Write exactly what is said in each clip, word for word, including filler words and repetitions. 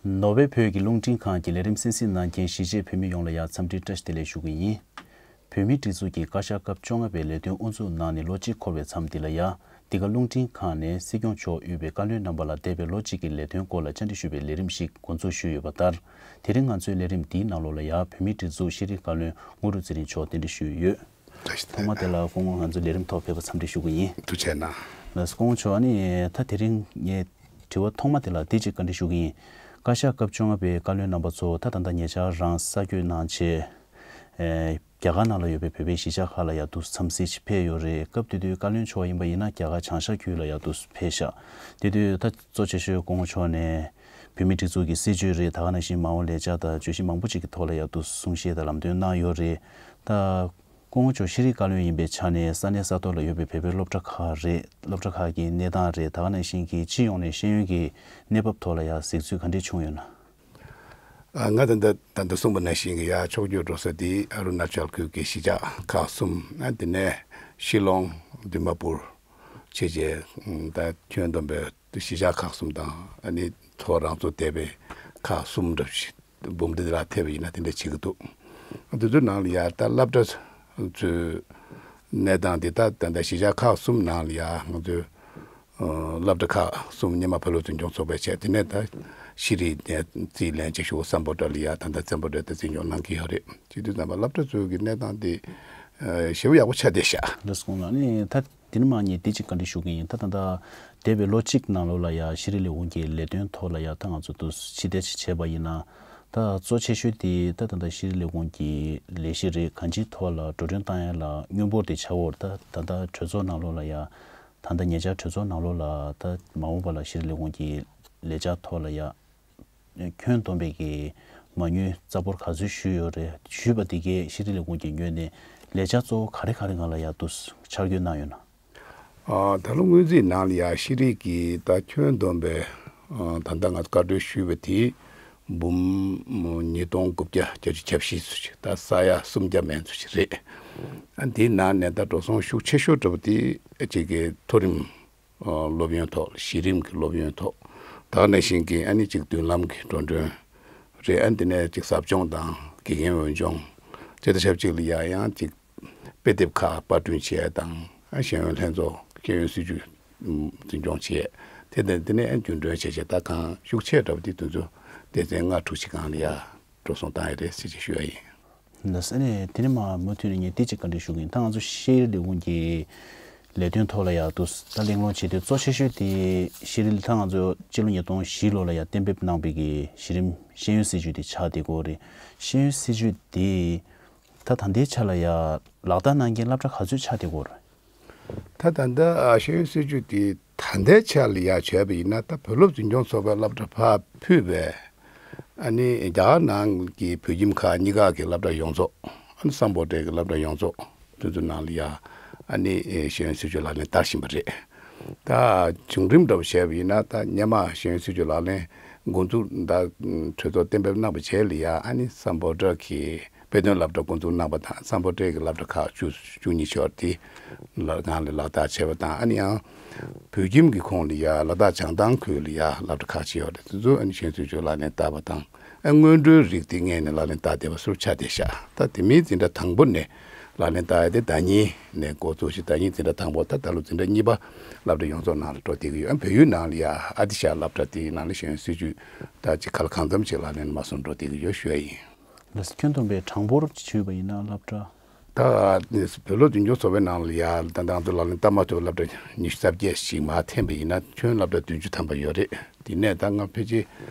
ནོར་ཝེ་བོད་ཀྱི་རླུང་འཕྲིན་ཁང་གི་ལས་རིམ་གསན་གཟིགས་གནང་མཁན་གཞིས་བྱེས་བོད་མི་ཡོངས་ལ་ཡང་འཚམས་འདྲི་བཀྲ་ཤིས་བདེ་ལེགས་ཞུ་གི་ཡིན། བོད་མིའི་སྒྲིག་འཛུགས་ཀྱིས་བཀའ་ཤག་སྐབས་བཅོ་ལྔ་པའི་ལས་དོན་དབུ་འཛུགས་གནང་ནས་ལོ་གཅིག་འཁོར་བའི་མཚམས་འདི་ལ་ཡང་འདི་ག་རླུང་འཕྲིན་ཁང་ནས་སྲིད་སྐྱོང་མཆོག་དབུས་པའི་བཀའ་བློན་རྣམ་པ་ལ་འདས་པའི་ལོ་གཅིག་གི་ལས་དོན་སྐོར་ལ་བཅར་འདྲི་ཞུས་པའི་ལས་རིམ་ཞིག་འགོ་འཛུགས་ཞུས་ཡོད་པ་ལྟར། དེ་རིང་ང་ཚོའི་ལས་རིམ་འདིའི་ནང་ལོགས་ལ་ཡང་བོད་མིའི་སྒྲིག་འཛུགས་ཤེས་རིག་བཀའ་བློན་དངོས་གྲུབ་ཚེ་རིང་མཆོག་གདན་འདྲེན་ཞུས་ཡོད། བཀྲ་ཤིས་བདེ་ལེགས། ཐོག་མ་དེ་ལ་སྐུ་ངོ་ང་ཚོའི་ལས་རིམ་ཐོག་ཕེབས་པར་འཚམས་འདྲི་ཞུ་གི་ཡིན། ཐུགས་རྗེ་གནང་། ལགས་སོ། སྐུ་ངོ་མཆོག་ཨ་ནི་ད་དེ་རིང་ངས་དྲི་བ་ཐོག་མ་དེ་ལ་འདི་གཅིག་བཀའ་འདྲི་ཞུ་གི་ཡིན། བཀའ་ཤག་སྐབས་བཅོ་ལྔ་པའི་བཀའ་བློན་རྣམ་པ་ཚོ་ད་ད་ལྟ་ཉེ་ཆར་རང་ས་བསྐྱོད་གནང་བྱས། ཨེ། རྒྱ་གར་ནང་ལ་ཡོད་པའི་བོད་པའི་གཞིས་ཆགས་ཁག་ལ་ཡང་དུ་འཚམས་གཟིགས་ཕེབས་ཡོད་རེད། སྐབས་དེ་དུས་བཀའ་བློན་མཆོག་ཡིན་པ་ཡིན་ན་རྒྱ་གར་བྱང་ཤར་ཁུལ་ལ་ཡང་དུ་ཕེབས་ཤག་དེ་དུས་ད་གཙོ་ཆེ་ཤོས་སྐུ་ངོ་མཆོག་ནས་བོད་མིའི་སྒྲིག་འཛུགས་ཀྱི་སྲིད་བྱུས་རེད། ད་ག་ནང་བཞིན་མ་འོངས་ལས་འཆར་དང་བརྗོད་གཞི་མང་པོ་ཅིག་གི་ཐོག་ལ་ཡང་དུ་གསུང་བཤད་དང་ལམ་སྟོན་གནང་ཡོད་རེད། ད་སྐུ་ངོ་མཆོག་ཤེས་རིག་བཀའ་བློན་ཡིན་པའི་ཆ་ནས་ས་གནས་ས་ཐོག་ལ་ཡོད་པའི་བོད་པའི་སློབ་གྲྭ་ཁག་རེད། སློབ་གྲྭ་ཁག་གི་གནས་སྟངས་རེད། ད་ག་ནང་བཞིན་གྱི་སྤྱི་ཡོངས་ནས་ཤེས་ཡོན་གྱི་གནས་བབ་ཐོག་ལ་ཡང་གཟིགས་ཚུལ་ག་འདྲས་བྱུང་ཡོད་ན། ཨ། ང་ད་ལྟ་ད་ལྟ་གསུངས་པ་ནང་བཞིན་གྱི་ཡ་ཕྱོགས་བསྐྱོད་འགྲོ་ས་དེ་ཨ་རུ་ན་ཅལ་ཁུལ་གྱི་གཞིས་ཆགས་ཁག་གསུམ། ཨ། དེ་ནས་ཤི་ལོང་། དི་མ་པུར་བྱས་བྱས། ད་ཁྱོན་བསྡོམས་པའི་གཞིས་ཆགས་ཁག་གསུམ་དང་། ཨ་ནི་ཐོ་རང་ཚོ་བསྡད་པའི་ཁག་གསུམ་འདྲ་ཞིག་འབུམ་སྡེ་ལ་ཐེབས་པ་ཡིན་ན་དེ་འདྲ་བྱེད་ཀྱི་འདུག་དེ་ཚོའི་ནང་ལ་ཡ་ད་སློབ་གྲྭ་ཚོའི་གནས་སྟངས་དེ་ད་ད་ལྟ་གཞིས་ཆགས་ཁག་གསུམ་ནང་ལ་ཡ་ང་ཚོའི་ཨ། སློབ་གྲྭ་ཁག་གསུམ། སྔོན་མ་བོད་སློབ་འཛིན་སྐྱོང་ཚོགས་པའི་བྱས། དེ་ནས་ད་ཤེས་རིག་ནས་རྩིས་ལེན་བྱེད་ཤོག་སམ་བྷོ་ཊ་ལ་ཡ་ད་ལྟ་སམ་བྷོ་ཊ་དེ་འཛིན་སྐྱོང་གནང་གི་ཡོད་རེད། བྱེད་དུས་ཙམ་པ་སློབ་གྲྭ་ཚོའི་གི་གནས་སྟངས་དེ་ཨ། ཞེ་པོ་ཡག་པོ་ཆགས་བསྡད་ཤག་ལགས་སོ། ལགས་ནི་ད་དེ་ནི་མ་ངས་དེ་གཅིག་བཀའ་འདྲི་ཞུ་གི་ཡིན། ད་ད་ལྟ་འདས་པའི་ལོ་གཅིག་ནང་ལོགས་ལ་ཡ་ཤེས་རིག་ལས་ཁུངས་ཀྱི་ལས་དོན་ཐོག་ལ་ཡ་ད་ང་ཚོ་དུ་ཕྱི་བལྟས་ཅིག་བྱས་པ་ཡིན་ན། ད་གཙོ་ཆེ་ཤོས་དེ་ད་ད་ལྟ་ཤེས་རིག་ལས་ཁུངས་ཀྱི་ལས་གཞི་རེད། གང་ཅིའི་ཐོག་ལ་འགྲོ་གྲོན་བཏང་ཡ་ལ་སྔོན་སྦོར་དེ་ཆགས་ཡོད་རེད། ད་ད་ལྟ་གྲོས་ཚོགས་ནང་ལོགས་ལ་ཡ། ད་ལྟ་ཉེ་ཆར་གྲོས་ཚོགས་ནང་ལོགས་ལ་ད་མ་འོངས་པ་ལ་ཤེས་རིག་ལས་ཁུངས་ཀྱི་ལས་འཆར་ཐོག་ལ་ཡ་ཁྱོན་བསྡོམས་པའི་གི་མ་དངུལ་རྩ་འབོར་ག་ཚོད་ཞུས་ཡོད་རེད། ཞུས་པ་དེ་གས་ཤེས་རིག་ལས་ཁུངས་ཀྱི་ངོས་ནས་ལས་འཆར་གཙོ་བོ་ག་རེ་ག་རེ་སྒང་ལ་ཡ་དུ་འཆར་འགོད་གནང་ཡོད་ན། ཨ། ད་ལོ་སྔོན་རྩིས་ནང་ལ་ཡ་ཤེས་རིག་གི་ད་ཁྱོན་བསྡོམས་པའི་ཨ། ད་ལྟ་ང་ཚོ་བཀའ་འཁྲོལ་ཞུས་པ་དེ་འབུམ་ཉིས་སྟོང་དགུ་བརྒྱ་བརྒྱད་ཅུ་གྱ་བཞི་ཙམ་ཞིག་ད་ས་ཡ་སུམ་བརྒྱ་མན་ཙམ་ཞིག་རེད། ཨ། དེའི་ནང་ནས་ད་འགྲོ་སོང་ཤུགས་ཆེ་ཤོས་འདྲ་པོ་དེ་གཅིག་གི་མཐོ་རིམ་ཨ། སློབ་ཡོན་ཐོག་གཞི་རིམ་གྱི་སློབ་ཡོན་ཐོག་ད་ག་ནང་བཞིན་གྱི་ཨ་ནི་གཅིག་མདུན་ལམ་གྱི་འགྲོ་གྲོན་རེད། ཨ། དེ་ནས་གཅིག་ཟབ་སྦྱོང་དང་དགེ་རྒན་འོས་སྦྱོང་བྱས། དེ་ཆབས་ཅིག་ལ་ཡ་ཡང་གཅིག་དཔེ་དེབ་ཁག་པར་སྐྲུན་བྱས་དང་། ཨ། ཤེས་ཡོན་ལྷན་ཚོགས་ཤེས་ཡོན་སྲིད་བྱུས་འཛིན་སྐྱོང་བྱས། དེ་དང་དེ་ནས་ཨ། རྒྱུན་གྲོན་བྱས་བྱས། ད་གང་ཤུགས་ཆེ་འདྲ་པོ་དེ་དུས་ཚོད་སྡེ་ཚན་ལྔ་དྲུག་ཅིག་སྒང་ལ་ཡ་འགྲོ་སོང་བཏང་ཡ་རེད་ཟེར་ཅིག་ཞུ་ཡ་ཡིན། ལགས་སོ། ཨ་ནི་དེ་ནས་མ་མུ་མཐུད་ནས་ངས་དེ་གཅིག་བཀའ་འདྲི་ཞུ་གི་ཡིན། ད་ང་ཚོ་ཤེས་རིག་ལས་ཁུངས་ཀྱི་ལས་དོན་ཐོག་ལ་ཡ་དུ་ད་གླེང་སློང་བྱེད་དུས་གཙོ་ཆེ་ཤོས་དེ་ཤེས་རིག་ད་ང་ཚོ་སྤྱི་ལོ་ཉིས་སྟོང་བཞི་ལོ་ལ་ཡ་གཏན་འབེབས་གནང་པའི་གི་གཞི་རིམ་ཤེས་ཡོན་སྲིད་བྱུས་དེ་ཆགས་བསྡད་ཀྱི་ཡོད་རེད། ཤེས་ཡོན་སྲིད་བྱུས་དེ་ད་ད་ལྟའི་ཆ་ལ་ཡ་ལག་བསྟར་གནང་མཁན་སློབ་གྲྭ་ག་ཚོད་ཆགས་བསྡད་ཀྱི་ཡོད་རེད། ད་ད་ལྟ་ཨ། ཤེས་ཡོན་སྲིད་བྱུས་དེ་ད་ལྟའི་ཆ་ལ་ཡ་བྱས་པ་ཡིན་ན། ད་བོད་སློབ་འཛིན་སྐྱོང་ཚོགས་པའི་སློབ་གྲྭ་ཕར་ཕུད་པའི་ཨ་ནི་རྒྱ་གར་ནང་གི་བོད་ཁྱིམ་ཁག་གཉིས་ཀ་གི་སློབ་གྲྭ་ཡོངས་རྫོགས། ཨ་ནི་སམ་བྷོ་ཊའི་གི་སློབ་གྲྭ་ཡོངས་རྫོགས་དེ་ཚོ་ནང་ལ་ཡ་ཨ་ནི་ཤེས་ཡོན་སྲིད་བྱུས་ལག་ལེན་བསྟར་བཞིན་པ་རེད། ད་བྱུང་རིམ་འདྲ་པོ་བྱས་པ་ཡིན་ན། ད་སྔོན་མ་ཤེས་ཡོན་སྲིད་བྱུས་ལག་ལེན་འགོ་འཛུགས་ད་གྲོས་ཚོགས་གཏན་འབེབས་གནང་བ་བྱས་ལ་ཡ། ཨ་ནི་སམ་བྷོ་ཊ་གི་དཔེ་སྟོན་སློབ་གྲྭ་འགོ་འཛུགས་གནང་བ་དང་། སམ་བྷོ་ཊའི་གི་སློབ་གྲྭ་ཁག་བཅུ་བཅུ་གཉིས་ཡོད་རེད། དེ་ལ་སྒང་ལ་ལག་བསྟར་བྱས་པ་དང་། ཨ་ནི་ཡང་བོད་ཁྱིམ་གྱི་ཁོངས་ལ་ཡ་ལ་དྭགས་བྱང་ཐང་ཁུལ་ལ་ཡ་སློབ་གྲྭ་ཁག་ཅིག་ཡོད་རེད། དེ་ཚོ་ཨ་ནི་ཤེས་ཡོན་སྲིད་བྱུས་ལག་ལེན་བསྟར་བ་དང་། ཨ། སྔོན་འགྲོའི་རིགས་དེ་སྔོན་ནས་ལག་ལེན་བསྟར་བསྡད་པ་སོར་ཆགས་བསྡད་ཤག་ད་དེ་མིན་འཛིན་གྲྭ་དང་པོ་ནས་ལག་ལེན་བསྟར་ཡ་དེ་ཟླ་ཉིན་ནས་འགོ་བཙུགས་ཤིང་། ཟླ་ཉིན་འཛིན་གྲྭ་དང་པོ། ད་ད་ལོ་འཛིན་གྲྭ་གཉིས་པ་སློབ་གྲྭ་ཡོངས་རྫོགས་ནང་ལ་འགྲོ་བསྡད་ཀྱི་ཡོད། ཨ། བལ་ཡུལ་ནང་ལ་ཡ་ཨ་ཏི་ཤ་སློབ་གྲྭ་དེའི་ནང་ལ་ཤེས་ཡོན་སྲིད་བྱུས་ད་ཅིག་ག་ལ་གང་འཚམ་ཅིག་ལག་ལེན་མ་སོང་འགྲོ་བསྡད་ཀྱི་ཡོད་ཞུ་ཡ་ཡིན། ལགས་སོ། ཁྱོན་བསྡོམས་པའི་གྲངས་འབོར་ཞུས་པ་ཡིན་ན་སློབ་གྲྭ། ད་བོད་སློབ་འཛིན་སྐྱོང་ཚོགས་པའི་ནང་ལ་ཡ་ད་ང་ཚོ་ལག་ལེན་བསྟར་མ་ཐུབ་པའི་སློབ་གྲྭ་ཉི་ཤུ་རྩ་བརྒྱད་ཞིག་མར་འཐེན་པ་ཡིན་ན། ཁྱོན་སློབ་གྲྭ་བདུན་ཅུ་ཐམ་པ་ཡོད་རེད། དེ་ནས་ད་ང་ཕལ་ཆེར་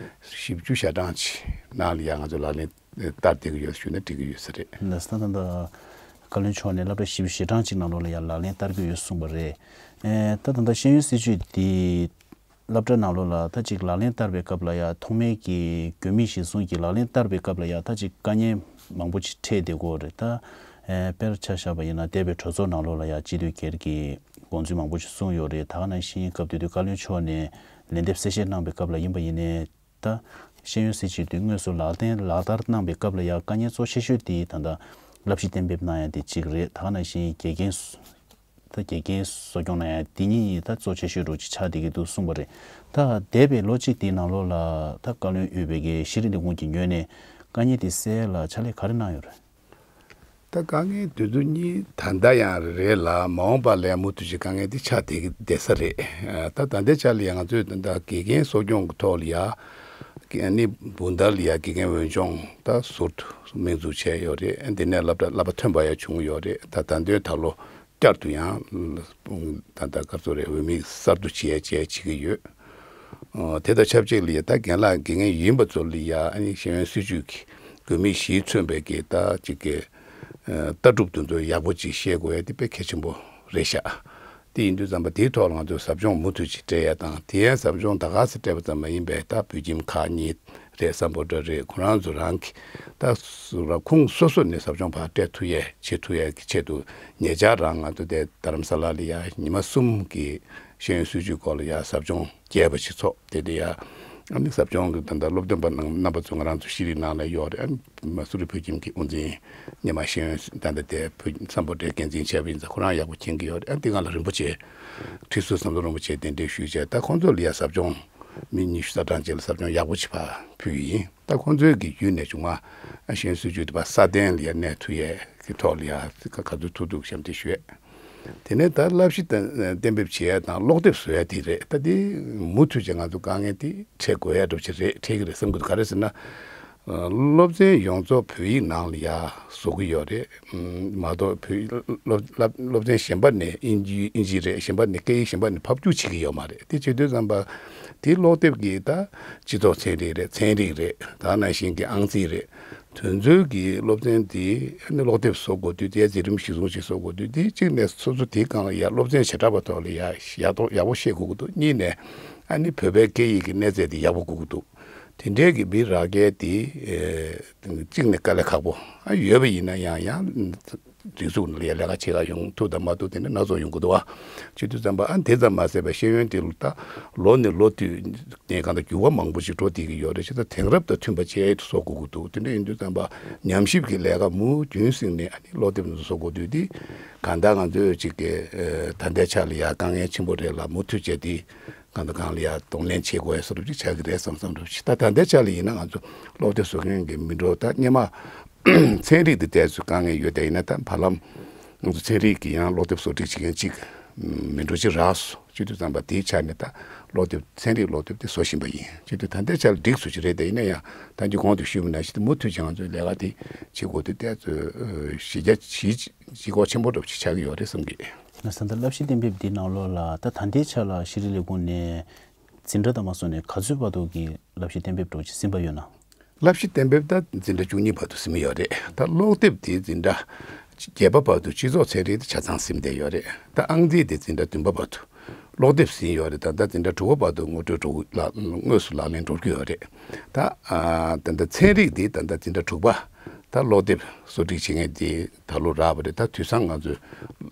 བཞི་བཅུ་ཞེ་གྲངས་ཅིག་ནང་ལ་ཡ་ང་ཚོ་ལག་ལེན་བསྟར་བསྡད་ཀྱི་ཡོད་ཞུས་ན་འགྲིག་གི་ཡོད་ས་རེད། ལགས་སོ། ད་ད་བཀའ་བློན་མཆོག་ནས་སློབ་གྲྭ་བཞི་བཅུ་ཞེ་གྲངས་ཅིག་ནང་ལོགས་ལ་ཡ་ལག་ལེན་བསྟར་གྱི་ཡོད་གསུངས་པ་རེད། ཨེ། ད་ད་ལྟ་ཤེས་ཡོན་སྲིད་བྱུས་འདི་སློབ་གྲྭ་ནང་ལོགས་ལ་ད་ཅིག་ལག་ལེན་བསྟར་བའི་སྐབས་ལ་ཡ་ཐོག་མའི་གི་དགོས་དམིགས་གཞིར་བཟུང་གིས་ལག་ལེན་བསྟར་བའི་སྐབས་ལ་ཡ་ད་ཅིག་དཀའ་ངལ་མང་པོ་ཅིག་འཕྲད་བསྡད་ཀྱི་ཡོད་རེད། ད་ཨེ། དཔེར་ཆ་བཞག་པ་ཡིན་ན་འདས་པའི་གྲོས་ཚོགས་ནང་ལོགས་ལ་ཡ་སྤྱི་འཐུས་སྒེར་གྱི་དགོངས་ཚུལ་མང་པོ་ཅིག་གསུངས་ཡོད་རེད། ད་ག་ནང་བཞིན་སྐབས་དེ་དུས་བཀའ་བློན་མཆོག་ནས་ལན་འདེབས་གསལ་བཤད་གནང་པའི་སྐབས་ལ་ཡིན་པ་ཡིན་ནའི། ད་ཤེས་ཡོན་སྲིད་བྱུས་དེ་དངོས་སུ་ལག་ལེན་ལག་བསྟར་གནང་པའི་སྐབས་ལ་ཡ་དཀའ་ངལ་གཙོ་ཆེ་ཤོས་དེ་ད་ལྟ་བསླབ་གཞི་གཏན་འབེབས་གནང་ཡ་དེ་གཅིག་རེད། ད་ག་ནང་བཞིན་དགེ་རྒན་སུ་ ད་དགེ་རྒན་གསོ་སྐྱོང་གནང་ཡ་དེ་གཉིས་ད་གཙོ་ཆེ་ཤོས་འདྲ་ཅིག་ཆགས་བསྡད་ཀྱི་འདུག་གསུངས་པ་རེད། ད་འདས་པའི་ལོ་གཅིག་དེའི་ནང་ལོགས་ལ་ད་བཀའ་བློན་ཡོད་པའི་གི་ཤེས་རིག་ལས་ཁུངས་ཀྱི་ངོས་ནས་དཀའ་ངལ་དེ་སེལ་ཡ་ལ་ཕྱག་ལས་ག་རེ་གནང་ཡོད་རེད། ད་དཀའ་ངལ་དེ་ཚོ་གཉིས་ད་ལྟ་ཡང་རེད་ལ། མ་འོངས་པ་ལ་ཡང་མུ་མཐུད་ཀྱི་དཀའ་ངལ་དེ་ཆགས་བསྡད་ཀྱི་བསྡད་ས་རེད། ད་ད་ལྟའི་ཆ་ལ་ཡང་ང་ཚོས་ད་ལྟ་དགེ་རྒན་གསོ་སྐྱོང་གི་ཐོག་ལ་ཡ། ཨ་ནི་བུན་བདར་ལ་ཡ་དགེ་རྒན་འོས་སྦྱོང་ད་ཟུར་དུ་དམིགས་འཛུགས་བྱས་ཡོད་རེད། འདི་ནས་སློབ་གྲྭ་བསླབ་པ་ཐོན་པ་ཡང་བྱུང་ཡོད་རེད། ད་ད་འདོན་ད་ལོ་བསྐྱར་དུ་ཡང་ད་ལྟ་སྐབས་སུ་རེ་འོས་མི་གསར་དུ་བྱས་བྱས་བྱེད་ཀྱི་ཡོད། ཨ་དེ་དང་ཆབས་ཅིག་ལ་ཡ་ད་རྒན་ལགས་དགེ་རྒན་ཡིན་པ་ཚོ་ལ་ཡ་ཨ་ནི་ཤེས་ཡོན་སྲིད་བྱུས་ཀྱི་དགོས་དམིགས་གཞིར་མཚོན་པའི་གི་ད་ཅིག་གི་ཨ་ལྟ་གྲུབ་དེ་ཚོ་ཡག་པོ་ཅིག་ཤེས་དགོས་ཡ་དེ་དཔེ་གལ་ཆེན་པོ་རེད་ཤག་དེ་ཡིན་དུས་ཙམ་པ་དེའི་ཐོག་ལ་ང་ཚོས་ཟབ་སྦྱོང་མུ་མཐུད་ཅིག་སྤྲད་ཡ་དང་། དེ་ཡང་ཟབ་སྦྱོང་ད་ག་སེ་སྤྲད་པ་ཙམ་མ་ཡིན་པའི་ད་བོད་ཁྱིམ་ཁག་གཉིས་རེད། སམ་བྷོ་ཊ་རེད། ཁོ་རང་ཚོ་རང་གི་ད་སུ་ར་ཁུངས་སོ་སོ་ནས་ཟབ་སྦྱོང་ཕར་སྤྲད་ཐུབ་ཡས་བྱེད་ཐུབ་ཡས་ཀྱི་ཆེད་དུ་ཉེ་ཆར་རང་ང་ཚོ་དེ་རྡ་རམ་ས་ལ་ལ་ཡ་ཉི་མ་གསུམ་གྱི་ཤེས་ཡོན་སྲིད་བྱུས་སྐོར་ལ་ཡ་ཟབ་སྦྱོང་རྒྱས་པ་ཞིག་ཚོགས། དེ་དེ་ཡ་ཨ་ནི་ཟབ་སྦྱོང་གི་ད་ལྟ་སློབ་སྟོན་པ་རྣམ་རྣམ་པ་ཚོ་ང་རང་ཚོ་ཤེས་རིག་ནང་ལ་ཡོད་རེད། ཨ་ནི་མ་སུ་རི་བོད་ཁྱིམ་གྱི་དབུ་འཛིན་སྔོན་མ་ཤེས་ཡོན་ད་ལྟ་དེ་བོད་སམ་བྷོ་ཊའི་འགན་འཛིན་བྱས་པ་ཡིན་ཙང་ཁོ་རང་ཡག་པོ་མཁྱེན་གྱི་ཡོད་རེད། ཨ་ནི་དེ་སྒང་ལ་རིན་པོ་ཆེ་ཁྲི་ཟུར་ཟམ་གདོང་རིན་པོ་ཆེ་གདན་འདྲེན་ཞུས་བྱས། ད་ཁོང་ཚོ་ལ་ཡ་ཟབ་སྦྱོང་མི་ཉི་ཤུ་རྩ་གྲངས་ཅིག་ལ་ཟབ་སྦྱོང་ཡག་པོ་ཅིག་ཕར་ཕུལ་གྱི་ཡིན། ད་ཁོང་ཚོའི་གི་བརྒྱུད་ནས་བྱུང་བ་ཤེས་ཡོན་སྲིད་བྱུས་དེ་ཕར་སྲ་བརྟན་ལ་ཡ་གནས་ཐུབ་ཡས་ཀྱི་ཐོག་ལ་ཡ་ག་ག་ཚོད་ཐུབ་ཐུབ་གཤམ་དེ་ཞུས། དེ་ནས་ད་བསླབ་གཞི་གཏན་གཏན་འབེབས་བྱེད་ཡ་དང་སློབ་དེབ་བཟོ་ཡ་དེ་རེད། ད་དེ་མུ་མཐུད་ཀྱི་ང་ཚོ་དཀའ་ངལ་དེ་འཕྲད་དགོས་ཡ་འདྲ་པོ་ཅིག་རེད། འཕྲད་ཀྱི་རེད་བསམ་གྱི་འདུག་ག་རེ་ཟེར་ན། ཨ་སློབ་ཚན་ཡོངས་རྫོགས་བོད་ཡིག་ནང་ལ་ཡ་བཟོ་གི་ཡོད་རེད། ཨ་མ་གཏོགས་བོད་ཡིག་སློབ་སློབ་སློབ་ཚན་གཞན་པ་ནས་དབྱིན་ཇི་དབྱིན་ཇི་རེད། གཞན་པ་ནས་སྐད་ཡིག་གཞན་པ་ནས་ཕབ་སྒྱུར་བྱེད་ཀྱི་ཡོད་མ་རེད། དེ་བྱེད་དུས་ཙམ་པ་དེ་སློབ་དེབ་ཀྱི་ད་སྤྱི་ཚོགས་ཚན་རིག་རེད། ཚན་རིག་རེད། ད་ནང་བཞིན་གྱི་ཨང་རྩིས་རེད། དེ་ཚོའི་གི་སློབ་ཚན་དེ་ཨ་ནི་སློབ་དེབ་བཟོ་དགོས་དུས་དེ་འཛིན་རིམ་གཞིར་བཟུང་ཞིག་བཟོ་དགོས་དུས་དེ་གཅིག་ནས་སོ་སོ་དེའི་སྒང་ལ་ཡ་སློབ་ཚན་བྱེ་བྲག་པ་ཐོག་ལ་ཡ་ཡག་ཐོག་ཡག་པོ་ཤེས་དགོས་ཀྱི་འདུག་གཉིས་ནས་ཨ་ནི་བོད་པའི་སྐད་ཡིག་གི་གནས་ཚད་དེ་ཡག་པོ་དགོས་ཀྱི་འདུག་དེ་འདྲའི་གི་མི་རག་མཁན་དེ་ཨེ་གཅིག་ནས་དཀའ་ལས་ཁག་པོ། ཨ་ཡོད་པ་ཡིན་ན་ཡང་ཡང་སྒྲིག་འཛུགས་ནང་ལ་ཡ་ལས་ཀ་བྱེད་ག་ཡོང་ཐུབ་དང་མ་ཐུབ་དེ་འདྲ་སྣ་ཚོགས་ཡོང་གི་འདུག་བ། བྱེད་དུས་ཙམ་པ་ཨ་དེ་ཙམ་མ་ཟད་པའི་ཤེས་ཡོན་དེ་ལ་ད་ལོ་ནས་ལོ་དུས་ནས་གང་ལྟར་འགྱུར་བ་མང་པོ་ཞིག་འགྲོ་བསྡད་ཀྱི་ཡོད་རེད། བྱས་ཙང་དེང་རབས་དང་མཐུན་པ་བྱས་བཟོ་དགོས་ཀྱི་འདུག་དེ་འདྲ་ཡིན་དུས་ཙམ་པ་ཉམས་ཞིབ་ཀྱི་ལས་ཀ་མུ་རྒྱུན་བསྲིངས་ནས་ཨ་ནི་སློབ་དེབ་བཟོ་དགོས་དུས་དེ་གང་ལྟར་ང་ཚོས་ཅིག་གི་ཨ་ད་ལྟའི་ཆ་ལ་ཡ་དཀའ་ངལ་ཆེན་པོ་རེད་ལ། མུ་མཐུད་བྱས་དེ་གང་དང་གང་ལ་ཡ་གདོང་ལེན་བྱེད་དགོས་ཡ་བཟོ་འདྲ་ཅིག་ཆགས་ཀྱི་རེད་བསམ་བསམ་འདྲ་ཞིག་ད་ད་ལྟའི་ཆ་ལ་ཡིན་ན་ང་ཚོ་སློབ་དེབ་བཟོ་མཁན་གྱི་མི་འགྲོ་ད་སྔོན་མ་ཚན་རིག་འདི་ལྟས་སུ་དཀའ་ངལ་ཡོད་དེ་ཡིན་ན་ད་བར་ལམ་ང་ཚོ་ཚན་རིག་གི་ཡང་སློབ་དེབ་བཟོ་སྒྲིག་བྱེད་མཁན་གཅིག་མི་འགྲོ་ཅིག་རག་སོང་། བྱེད་དུས་ཙམ་པ་དེའི་ཆ་ནས་ད་སློབ་དེབ་ཚན་རིག་སློབ་དེབ་དེ་བཟོ་བཞིན་པ་ཡིན། བྱེད་དུས་ད་ལྟའི་ཆར་འགྲིག་སོང་ཅིག་རེད། དེ་ཡིན་ན་ཡང་ད་གིན་གོང་དུ་ཞུས་པ་ནང་བཞིན་དུ་མུ་མཐུད་ཀྱི་ང་ཚོའི་ལས་ཀ་དེ་བྱེད་དགོས་དུས་ཏོག་ཙམ་གཞི་རྒྱ་གཞི་གཞི་ཁོག་ཆེན་པོ་འདྲ་པོ་ཅིག་ཆགས་ཀྱི་ཡོད་རེད་བསམ་གི། ང་ཚོ་ད་བསླབ་གཞི་གཏན་འབེབས་འདིའི་ནང་ལོགས་ལ་ད་ད་ལྟའི་ཆ་ལ་ཤེས་རིག་ལས་ཁུངས་ནས་འཛིན་གྲྭ་དང་མ་སོང་ནས་ག་ཚོད་བར་དུ་གི་བསླབ་གཞི་གཏན་འབེབས་འདྲ་པོ་ཅིག་ཟིན་པ་ཡོད་ན། བསླབ་གཞི་གཏན་འབེབས་ད་འཛིན་གྲྭ་བཅུ་གཉིས་བར་དུ་ཟིན་ཡོད་རེད། ད་ཀློག་དེབ་དེ་འཛིན་གྲྭ་བརྒྱད་པ་བར་དུ་སྤྱི་ཚོགས་ཚན་རིག་དེ་ཆ་ཚང་ཟིན་བསྡད་ཡོད་རེད། ད་ཨང་རྩིས་དེ་འཛིན་གྲྭ་བདུན་པ་བར་དུ། ཀློག་དེབ་ཟིན་ཡོད་རེད། ད་ལྟ་འཛིན་གྲྭ་དྲུག་པ་བར་དུ་ངོ་སྤྲོད་འགྲོ་ལ་དངོས་སུ་ལག་ལེན་འགྲོ་གི་ཡོད་རེད། ད་ཨ་ད་ལྟ་ཚན་རིག་དེ་ད་ལྟ་འཛིན་གྲྭ་དྲུག་པ་ད་ཀློག་དེབ་བཟོ་སྒྲིག་བྱེད་མཁན་དེ་ད་ལོ་རག་པ་རེད། ད་དུས་སང་ང་ཚོའི་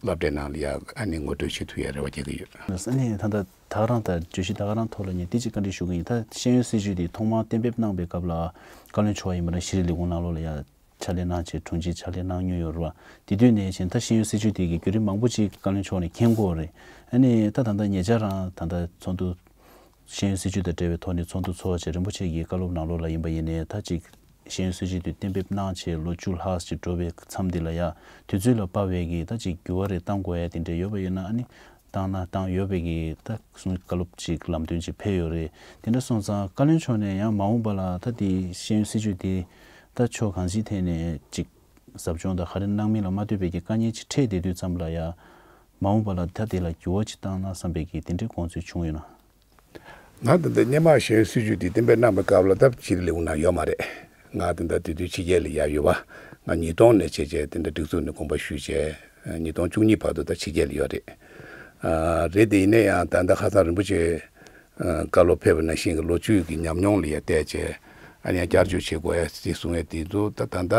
སློབ་གྲྭའི་ནང་ལ་ཡ་ཨ་ནི་ངོ་སྤྲོད་བྱེད་ཐུབ་ཡ་རེ་བ་རྒྱག་གི་ཡོད། ཨ་ནི་ད་ལྟ་ད་ག་རང་ད་བརྗོད་གཞི་ད་ག་རང་ཐོག་ལ་ངས་འདི་གཅིག་བཀའ་འདྲི་ཞུ་གི་ཡིན། ད་ཤེས་ཡོན་སྲིད་བྱུས་འདི་ཐོག་མར་གཏན་འབེབས་གནང་པའི་སྐབས་ལ་བཀའ་བློན་མཆོག་ཡིན་པ་ན་ཤེས་རིག་ལས་ཁུངས་ནང་ལོགས་ལ་ཡ་ཕྱག་ལས་གནང་བྱས་དྲུང་ཆེ་ཕྱག་ལས་གནང་མྱོང་ཡོད་རེད་བ། དེ་དུས་ནས་བྱས་ད་ཤེས་ཡོན་སྲིད་བྱུས་དེ་གི་བརྒྱུད་རིམ་མང་པོ་ཅིག་བཀའ་བློན་མཆོག་ནས་མཁྱེན་གྱི་ཡོད་རེད། ཨ་ནི་ད་ད་ལྟ་ཉེ་ཆར་རང་ད་ལྟ་ཚོགས་འདུ་ཤེས་ཡོན་སྲིད་བྱུས་དང་འབྲེལ་བའི་ཐོག་ནས་ཚོགས་འདུ་ཚོགས་བྱས་རིན་པོ་ཆེ་གི་བཀའ་སློབ་ནང་ལོགས་ལ་ཡིན་པ་ཡིན་ནའི་ད་ཅིག་ཤེས་ཡོན་སྲིད་བྱུས་དེ་གཏན་འབེབས་གནང་བྱས་ལོ་བཅུ་ལྷག་ཅིག་འགྲོ་བའི་མཚམས་འདི་ལ་ཡ་དུས་ཚོད་ལ་དཔག་པའི་གི་ད་ཅིག་འགྱུར་བ་རེ་གཏང་དགོས་ཡ་དེ་འདྲ་ཡོད་པ་ཡིན་ན་ཨ་ནི་བཏང་ན་བཏང་ཡོད་པའི་གི་ད་གསུང་བཀའ་སློབ་ཅིག་ལམ་སྟོན་ཅིག་ཕེབས་ཡོད་རེད། དེ་འདྲ་སོང་ཙང་བཀའ་བློན་མཆོག་ནས་ཡང་མ་འོངས་པ་ལ་ད་དེ་ཤེས་ཡོན་སྲིད་བྱུས་དེ་ད་ཕྱོགས་གང་ཅིའི་ཐད་ནས་ཅིག་ཟབ་སྦྱོང་དང་ག་རེ་གནང་མིན་ལ་མ་ལྟོས་པའི་གི་དཀའ་ངལ་ཅིག་འཕྲད་བསྡད་དུས་ཙམ་ལ་ཡ་མ་འོངས་པ་ལ་ད་དེ་ལ་འགྱུར་བ་ཅིག་བཏང་ན་བསམ་པའི་གི་དེ་འདྲའི་དགོངས་ཚུལ་བྱུང་ཡོད་ན། ང་ད་ལྟ་སྔོན་མ་ཤེས་ཡོན་སྲིད་བྱུས་དེ་གཏན་འབེབས་གནང་པའི་སྐབས་ལ་ད་ཕྱི་ལས་ཁུངས་ནང་ཡོད་མ་རེད། ང་ད་ལྟ་དེ་དུས་ཕྱི་རྒྱལ་ལ་ཡར་ཡོད་པ། ང་ཉིས་སྟོང་ནས་བྱས་བྱས་དེ་འདྲ་སྒྲིག་འཛུགས་ནས་དགོངས་པ་ཞུས་བྱས་ཉིས་སྟོང་བཅུ་གཉིས་བར་དུ་ད་ཕྱི་རྒྱལ་ལ་ཡོད་རེད། ཨ་རེད་དེ་ཡིན་ན་ཡང་ད་ལྟ་ཁ་སང་རིན་པོ་ཆེ་ཨ་བཀའ་སློབ་ཕེབས་པ་ནང་བཞིན་གྱི་ལོ་བཅུ་གི་ཉམས་མྱོང་ལ་ཡར་བལྟས་བྱས་ཨ་ནི་ཡང་བསྐྱར་བཅོས་བྱེད་དགོས་ཡ་ཞིག་གསུང་ཡ་དེ་ཚོ་ད་ད་ལྟ་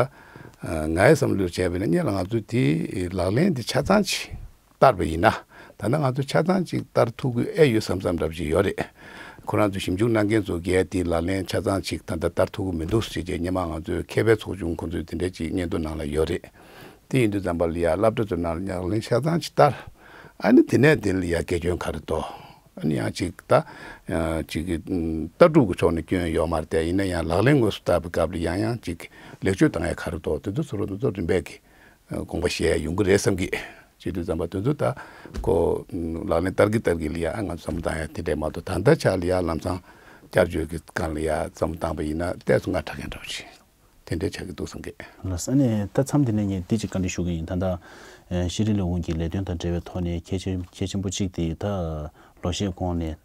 ཨ་ངའི་བསམ་བློ་བྱས་པ་ཡིན་ན་སྔོན་ལ་ང་ཚོས་དེ་ལག་ལེན་དེ་ཆ་ཚང་ཅིག་བསྟར་བ་ཡིན་ན། ད་ལྟ་ང་ཚོ་ཆ་ཚང་ཅིག་བསྟར་ཐུབ་ཀྱི་ཨེ་ཡོད་བསམ་བསམ་འདྲ་པོ་ཅིག་ཡོད་རེད། ཁོ་རང་ཚོ་ཞིབ་འཇུག་གནང་མཁན་ཚོ་གིས་དེའི་ལག་ལེན་ཆ་ཚང་ཅིག་ད་ལྟ་བསྟར་ཐུབ་ཀྱི་མི་འདུག་ཟེར་བྱས་སྔོན་མ་ང་ཚོའི་མཁས་པའི་ཚོགས་ཆུང་ཁོ་ཚོའི་དེ་འདྲ་ཅིག་སྙན་ཐོ་ནང་ལ་ཡོད་རེད། དེ་ཡིན་དུས་ཙམ་པ་ལ་ཡ་སློབ་གྲྭ་ཚོའི་ནང་ལ་ལག་ལེན་ཆ་ཚང་ཅིག་བསྟར། ཨ་ནི་དེ་ནས་དེ་ལ་ཡ་དགེ་སྐྱོན་ག་རེ་འདུག་ཨ་ནི་ཡང་ཅིག་ད་ཅིག་གི་ལྟ་གྲུབ་ཀྱི་ཕྱོགས་ནས་སྐྱོན་ཡོད་མ་རེད་དེ། ཡིན་ན་ཡང་ལག་ལེན་དངོས་སུ་བསྟར་བའི་སྐབས་ལ་ཡང་ཡང་ཅིག་ལེགས་བཅོས་བཏང་ཡ་ག་རེ་འདུག་དེ་ཚོ་ཚུར་རོ་དེ་ཚོ་རིམ་པས་ཀྱི་དགོངས་པ་བཞེས་ཡ་ཡོང་གི་རེད་བསམ་གི། བྱེད་དུས་ཙམ་པ་དེ་ཚོ་ད་ཁོ་ལག་ལེན་བསྟར་གི་བསྟར་གི་ལ་ཡ་ང་ཚོ་བསམ་བློ་བཏང་ཡ་དེ་འདྲས་མ་གཏོགས། ད་ལྟ་ཆ་ལ་ཡ་ལམ་སང་བསྐྱར་བཅོས་ཀྱི་སྒང་ལ་ཡ་བསམ་བློ་བཏང་པ་ཡིན་ན་ཏོག་ཙམ་སྔ་དྲགས་མཁན་འདྲ་བོ་ཅིག་དེ་འདྲས་ཆགས་ཀྱི་འདུག་བསམ་གི། ལགས་སོ། ཨ་ནི་ད་མཚམས་འདི་ནས་ངས་འདི་ཅིག་བཀའ་འདྲི་ཞུ་གི་ཡིན། ད་ལྟ་ཤེས་རིག་ལས་ཁུངས་ཀྱི་ལས་དོན་དང་འབྲེལ་བའི་ཐོག་ནས་གལ་ཆེ་གལ་ཆེན་པོ་གཅིག་དེ་ད་ལོ་ཤས་གོང་ནས་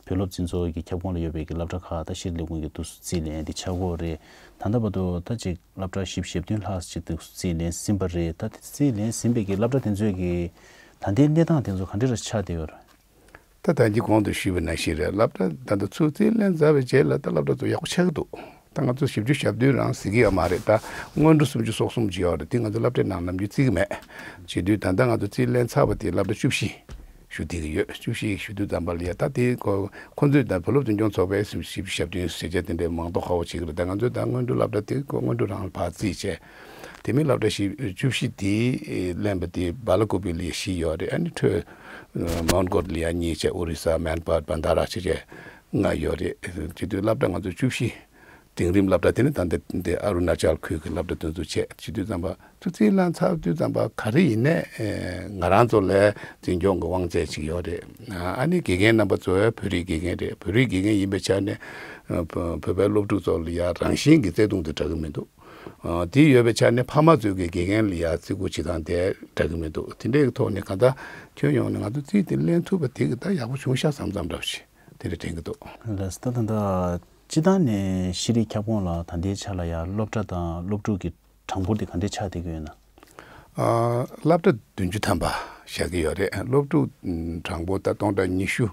བོད་སློབ་སྤྱི་ཚོགས་ཀྱི་ཁྱབ་ཁོངས་ལ་ཡོད་པའི་གི་སློབ་གྲྭ་ཁག་ད་ཤེས་རིག་ལས་ཁུངས་ཀྱི་འདུག་རྩིས་ལེན་འདི་ཆགས་ཀྱི་ཡོད་རེད། ད་ལྟ་བར་དུ་ད་ཅིག་སློབ་གྲྭ་བཞི་བཅུ་ཞེ་བདུན་ལྷག་ཅིག་འདུག་རྩིས་ལེན་ཟིན་པ་རེད། ད་རྩིས་ལེན་ཟིན་པའི་གི་སློབ་གྲྭ་དེ་ཚོའི་གི་ད་ལྟའི་གནས་སྟངས་དེ་ཚོ་ག་འདྲ་རེ་ཆགས་བསྡད་ཡོད་རེད། ད་ད་གིན་གོང་དུ་ཞུས་པ་ནང་བཞིན་རེད། སློབ་གྲྭ་ད་ལྟ་ཚུར་རྩིས་ལེན་ཚར་བའི་རྗེས་ལ་ད་སློབ་གྲྭ་ཚོ་ཡག་པོ་ཆགས་ཀྱི་འདུག་ད་ང་ཚོ་བཞི་བཅུ་ཞེ་བདུན་རང་ཟེར་གྱི་ཡོད་མ་རེད། ད་སྔོན་འགྲོ་སུམ་ཅུ་སོ་གསུམ་ཅིག་ཡོད་རེད། དེ་ང་ཚོ་སློབ་གྲྭའི་ནང་ནམ་རྒྱུན་བརྩི་གི་མེད། བྱེད་དུས་ད་ལྟ་ང་ཚོ་རྩིས་ལེན་ཚར་བ་དེ་སློབ་གྲྭ་བཅུ་བཞི་ཞུ་བསྡད་ཀྱི་ཡོད། བཅུ་བཞི་ཞུ་དུས་ཙམ་པ་ལ་ཡ་ད་དེ་ཁོ་ཁོ་ཚོས་ད་བོད་སློབ་འཛིན་སྐྱོང་ཚོགས་པས་བཞི་བཅུ་ཞེ་བདུན་ཟེར་བྱས་དེ་འདྲའི་མིང་ཐོ་ཁ་པོ་བྱེད་ཀྱི་རེད། ད་ང་ཚོས་ད་སྔོན་འགྲོ་སློབ་གྲྭ་དེ་ཁོ་སྔོན་འགྲོ་རང་ལ་ཕར་རྩིས་བྱས། དེ་མིན་སློབ་གྲྭ་བཞི་བཅུ་བཞི་དེ་ལེན་པ་དེ་སྦེལ་ཀོབ་ལ་ཡ་བཞི་ཡོད་རེད། ཨ་ནི་འཕྲོས་མོན་གྷོ་ལ་ཡ་གཉིས་བྱས། ཨོ་རི་ས། མན་པཱད། བྷན་དྷ་ར་བྱས་བྱས་ལྔ་ཡོད་རེད། བྱེད་དུས་སློབ་གྲྭ་ང་ཚོ་བཅུ་བཞི། འབྲིང་རིམ་སློབ་གྲྭ་དེ་ནི་ད་ལྟ་འདི་ཨ་རུ་ན་ཅལ་ཁུལ་གྱི་སློབ་གྲྭ་དེ་ཚོ་བྱས། བྱེད་དུས་ཙམ་པ་ཚུར་རྩིས་ལེན་ཚར་དུས་ཙམ་པ་ག་རེ་ཡིན་ནའི་ང་རང་ཚོ་ལ་འཛིན་སྐྱོང་གི་དབང་ཚད་ཅིག་ཡོད་རེད། ཨ་ནི་དགེ་རྒན་རྣམ་པ་ཚོ་བོད་རིགས་དགེ་རྒན་རེད། བོད་རིགས་དགེ་རྒན་ཡིན་པའི་ཆ་ནས་བོད་པའི་སློབ་ཕྲུག་ཚོ་ལ་ཡ་རང་བཞིན་གྱི་བརྩེ་དུང་དེ་འདྲ་གི་མི་འདུག་དེ་ཡོད་པའི་ཆ་ནས་ཕ་མ་ཚོས་ཀྱི་དགེ་རྒན་ལ་ཡ་བརྩི་བཀུར་བྱེད་སྟངས་དེ་འདྲ་གི་མི་འདུག་དེ་འདྲའི་ཐོག་ནས་གང་ལྟར་ཁྱོན་ཡོངས་ནས་ང་ཚོ་རྩིས་དེ་ལེན་ཐུབ་པ་དེ་གི་ད་ཡག་པོ་བྱུང་ཤག་བསམ་བསམ་འདྲ་བོ་ཞིག་དེ་འདྲ་དྲན་གྱི་འདུག་ལགས་སོ། ད་ད་ལྟ་སྤྱི་བཏང་ནས་ཤེས་རིག་ཁྱབ་ཁོངས་ལ་ད་ལྟའི་ཆ་ལ་ཡ་སློབ་གྲྭ་དང་སློབ་ཕྲུག་གི་གྲངས་འབོར་དེ་ག་འདྲས་ཆགས་བསྡད་ཀྱི་ཡོད་ན། ཨ། སློབ་གྲྭ་བདུན་ཅུ་ཐམ་པ་བཞག་གི་ཡོད་རེད། སློབ་ཕྲུག་གྲངས་འབོར་ད་སྟོང་ཕྲག་ཉི་ཤུ་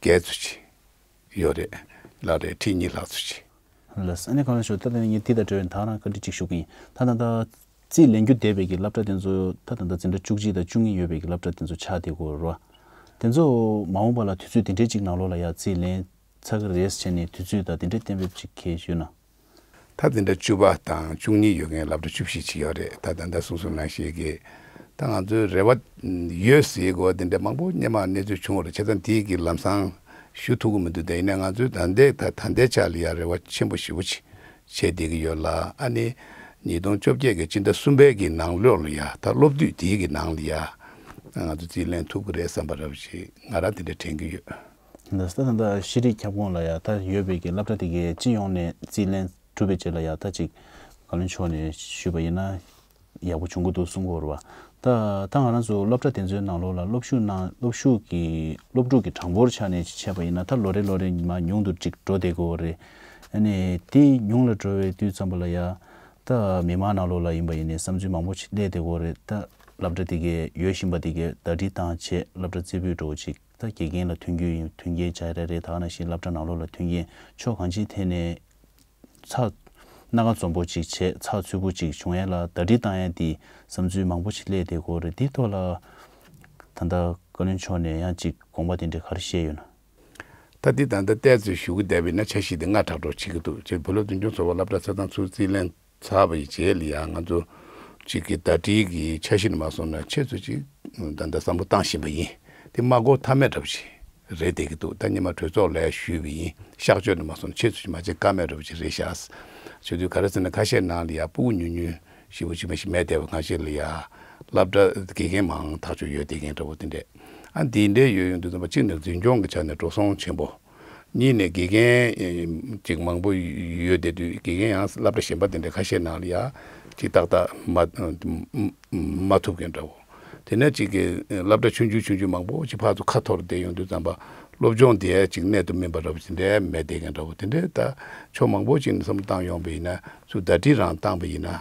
བརྒལ་ཙམ་ཅིག་ཡོད་རེད། ལགས་རེད། ཁྲི་གཉིས་ལྷག་ཙམ་ཅིག་ལགས་སོ། ཨ་ནི་གང་ལ་ཞུ། ད་ལྟ་ངས་དེ་དང་འབྲེལ་བའི་ད་རང་བཀའ་འདྲི་གཅིག་ཞུ་གི་ཡིན། ད་ད་ལྟ་རྩིས་ལེན་རྒྱུ་བསྡད་པའི་གི་སློབ་གྲྭ་དེ་ཚོ་ད་ད་ལྟ་འཛིན་གྲྭ་བཅུ་གཅིག་དང་བཅུ་གཉིས་ཡོད་པའི་གི་སློབ་གྲྭ་དེ་ཚོ་ཆགས་བསྡད་ཀྱི་ཡོད་རེད་བ། དེ་ཚོ་མ་འོངས་པ་ལ་དུས་ཚོད་དེ་འདྲའི་གཅིག་ནང་ལོགས་ལ་ཡ་རྩིས་ལེན་ཚར་གི་རེད་ཟེར་ནས་དུས་ཚོད་དང་དེ་འདྲའི་གཏན་འབེབས་ཅིག་གལ་ཡོད་ན། ད་འཛིན་གྲྭ་བཅུ་པ་དང་བཅུ་གཉིས་ཡོད་མཁན་སློབ་གྲྭ་བཅུ་བཞི་ཅིག་ཡོད་རེད། ད་ད་ལྟ་གསུང་གསུང་ནང་བཞིན་གྱི་ད་ང་ཚོའི་རེ་བ་ཡོད་ཟེར་གོ་དེ་འདྲ་མང་པོ་སྔོན་མ་གནས་ཚུལ་བྱུང་བ་རེད། བྱས་ཙང་དེའི་གི་ལམ་སང་ཞུ་ཐུབ་ཀྱི་མི་འདུག་དེ་ཡིན་ན་ང་ཚོའི་ད་ལྟའི་ད་ད་ལྟའི་ཆ་ལ་ཡ་རེ་བ་ཆེན་པོ་ཞེ་པོ་ཅིག་བྱས་བསྡད་ཀྱི་ཡོད་ལ། ཨ་ནི་ཉིས་སྟོང་བཅོ་བརྒྱད་ཀྱི་སྤྱི་ཟླ་གསུམ་པའི་གི་ནང་ལོགས་ལ་ཡ་ད་སློབ་དུས་དེའི་གི་ནང་ལ་ཡ་ང་ཚོ་རྩིས་ལེན་ཐུབ་ཀྱི་རེད་བསམ་པ་འདྲ་བོ་ཞིག་ང་རང་དེ་འདྲ་དྲན་གྱི་ཡོད། ད་ལྟ་ད་ལྟ་ཤེས་རིག་ཁྱབ་ཁོངས་ལ་ཡ་ད་ཡོད་པའི་གི་སློབ་གྲྭ་དེ་གའི་སྤྱི་ཡོངས་ནས་རྩིས་ལེན་གྲུབ་པའི་རྗེས་ལ་ཡ་ད་ཅིག་བཀའ་བློན་མཆོག་ནས་ཞུས་པ་ཡིན་ན་ཡག་པོ་བྱུང་གི་འདུག་གསུང་གི་ཡོད་རེད་བ། ད་ད་ང་རང་ཚོ་སློབ་གྲྭ་དེ་ཚོའི་ནང་ལོགས་ལ་སློབ་ཞུགས་གནང་སློབ་ཞུགས་ཀྱི་སློབ་ཕྲུག་གི་གྲངས་འབོར་ཆ་ནས་བྱས་པ་ཡིན་ན་ད་ལོ་རེ་ལོ་རེ་མར་ཉུང་དུ་ཅིག་འགྲོ་བསྡད་ཀྱི་ཡོད་རེད། ཨ་ནི་དེ་ཉུང་ལ་འགྲོ་བའི་དུས་ཙམ་པ་ལ་ཡ་ད་མི་མང་ནང་ལོགས་ལ་ཡིན་པ་ཡིན་ནའི་བསམ་ཚུལ་མང་པོ་ཞིག་སླེབས་བསྡད་ཀྱི་ཡོད་རེད། ད་སློབ་གྲྭ་དེ་གའི་ཡོད་བཞིན་པ་དེ་གའི་ཟླ་སྒྲིལ་བཏང་བྱས་སློབ་གྲྭ་རྩེ་ཕུད་འགྲོ་ཅིག་ད་དགེ་རྒན་ལ་མཐུན་རྐྱེན་ཡིན་མཐུན་རྐྱེན་སྦྱར་ཡ་རེད། ད་ག་ནང་བཞིན་སློབ་གྲྭ་ནང་ལོགས་ལ་མཐུན་རྐྱེན་ཕྱོགས་གང་ཅིའི་ཐད་ནས་ཚགས་སྣ་ཁ་འཛོམས་པོ་ཅིག་བྱས་ཚགས་ཚུད་པོ་ཅིག་བྱུང་ཡ་ལ་ཟླ་སྒྲིལ་བཏང་ཡ་དེ་བསམ་ཚུལ་མང་པོ་ཞིག་སླེབས་བསྡད་ཀྱི་ཡོད་རེད། དེའི་ཐོག་ལ་ད་ལྟ་བཀའ་བློན་མཆོག་ནས་ཡང་ཅིག་དགོངས་པ་དེ་འདྲ་ག་རེ་བཞེས་ཡོད་ན། ད་འདི་ད་ལྟ་བལྟས་ཚོད་ཞུ་གི་བསྡད་པ་ཡིན་ན་འཆར་གཞི་འདི་སྔ་དྲགས་འགྲོ་བྱེད་ཀྱི་འདུག་ཅེས་བོད་སློབ་འཛིན་སྐྱོང་ཚོགས་པ་སློབ་གྲྭ་ཆ་ཚང་ཚུར་རྩིས་ལེན་ཚར་བ་ཡི་རྗེས་ལ་ཡང་ང་ཚོ་གཅིག་གི་ཟླ་སྒྲིལ་གྱི་འཆར་གཞི་ནས་མ་སོང་ན་ཆེད་དུ་ཅིག་ད་ལྟ་བསམ་བློ་བཏང་བཞིན་པ་ཡིན། དེ་མ་གོ་ཐབས་མེད་འདྲ་པོ་ཞིག་རེད་བསྡད་ཀྱི་འདུག་ད་སྔོན་མ་གྲོས་ཚོགས་ལ་ཞུས་པ་ཡིན། གཤགས་བཅོས་ནས་མ་སོང་ན་ཆེད་དུ་ཅིག་མ་བྱེད་ཀ་མེད་འདྲ་པོ་ཞིག་རེད་ཤག་བྱེད་དུས་ག་རེ་ཟེར་ན་ཁ་ཤས་ནང་ལ་ཡ་སྤུ་གུ་ཉུང་ཉུང་ཞེ་པོ་ཅིག་མ་ཞིག་མེད་བསྡད་པ་གང་ཞིག་ལ་ཡ་སློབ་གྲྭ་དགེ་རྒན་མང་ཐག་གཅོད་ཡོད་བསྡད་མཁན་འདྲ་པོ་དེ་འདྲས། ཨ་འདི་འདྲས་ཡོད་ཡོང་དུས་ཙམ་པ་གཅིག་ནས་འཛིན་སྐྱོང་གི་ཆ་ནས་འགྲོ་སོང་ཆེན་པོ། གཉིས་ནས་དགེ་རྒན་ཅིག་མང་པོ་ཡོད་བསྡད་དུས་དགེ་རྒན་ཡང་སློབ་གྲྭ་གཞན་པ་དེ་འདྲ་ཁ་ཤས་ནང་ལ་ཡ་ཅིག་ཏག་ཏག་མ་མ་ཐུབ་མཁན་འདྲ་བོ། དེ་ནས་ཅིག་གི་སློབ་གྲྭ་ཆུང་ཆུང་ཆུང་ཆུང་མང་པོ་ཅིག་ཕར་ཚུར་ཁ་འཐོར་བསྡད་ཡོང་དུས་ཙམ་པ་སློབ་སྦྱོང་དེ་ཅིག་གནད་དུ་སྨིན་པ་འདྲ་བོ་ཅིག་འདྲ་མེད་བསྡད་མཁན་འདྲ་བོ་དེ་འདྲའི་ད་ཕྱོགས་མང་པོ་ཅིག་ནས་བསམ་བློ་བཏང་ཡོང་བ་ཡིན་ན་ཚུར་ཟླ་སྒྲིལ་རང་བཏང་བ་ཡིན་ན་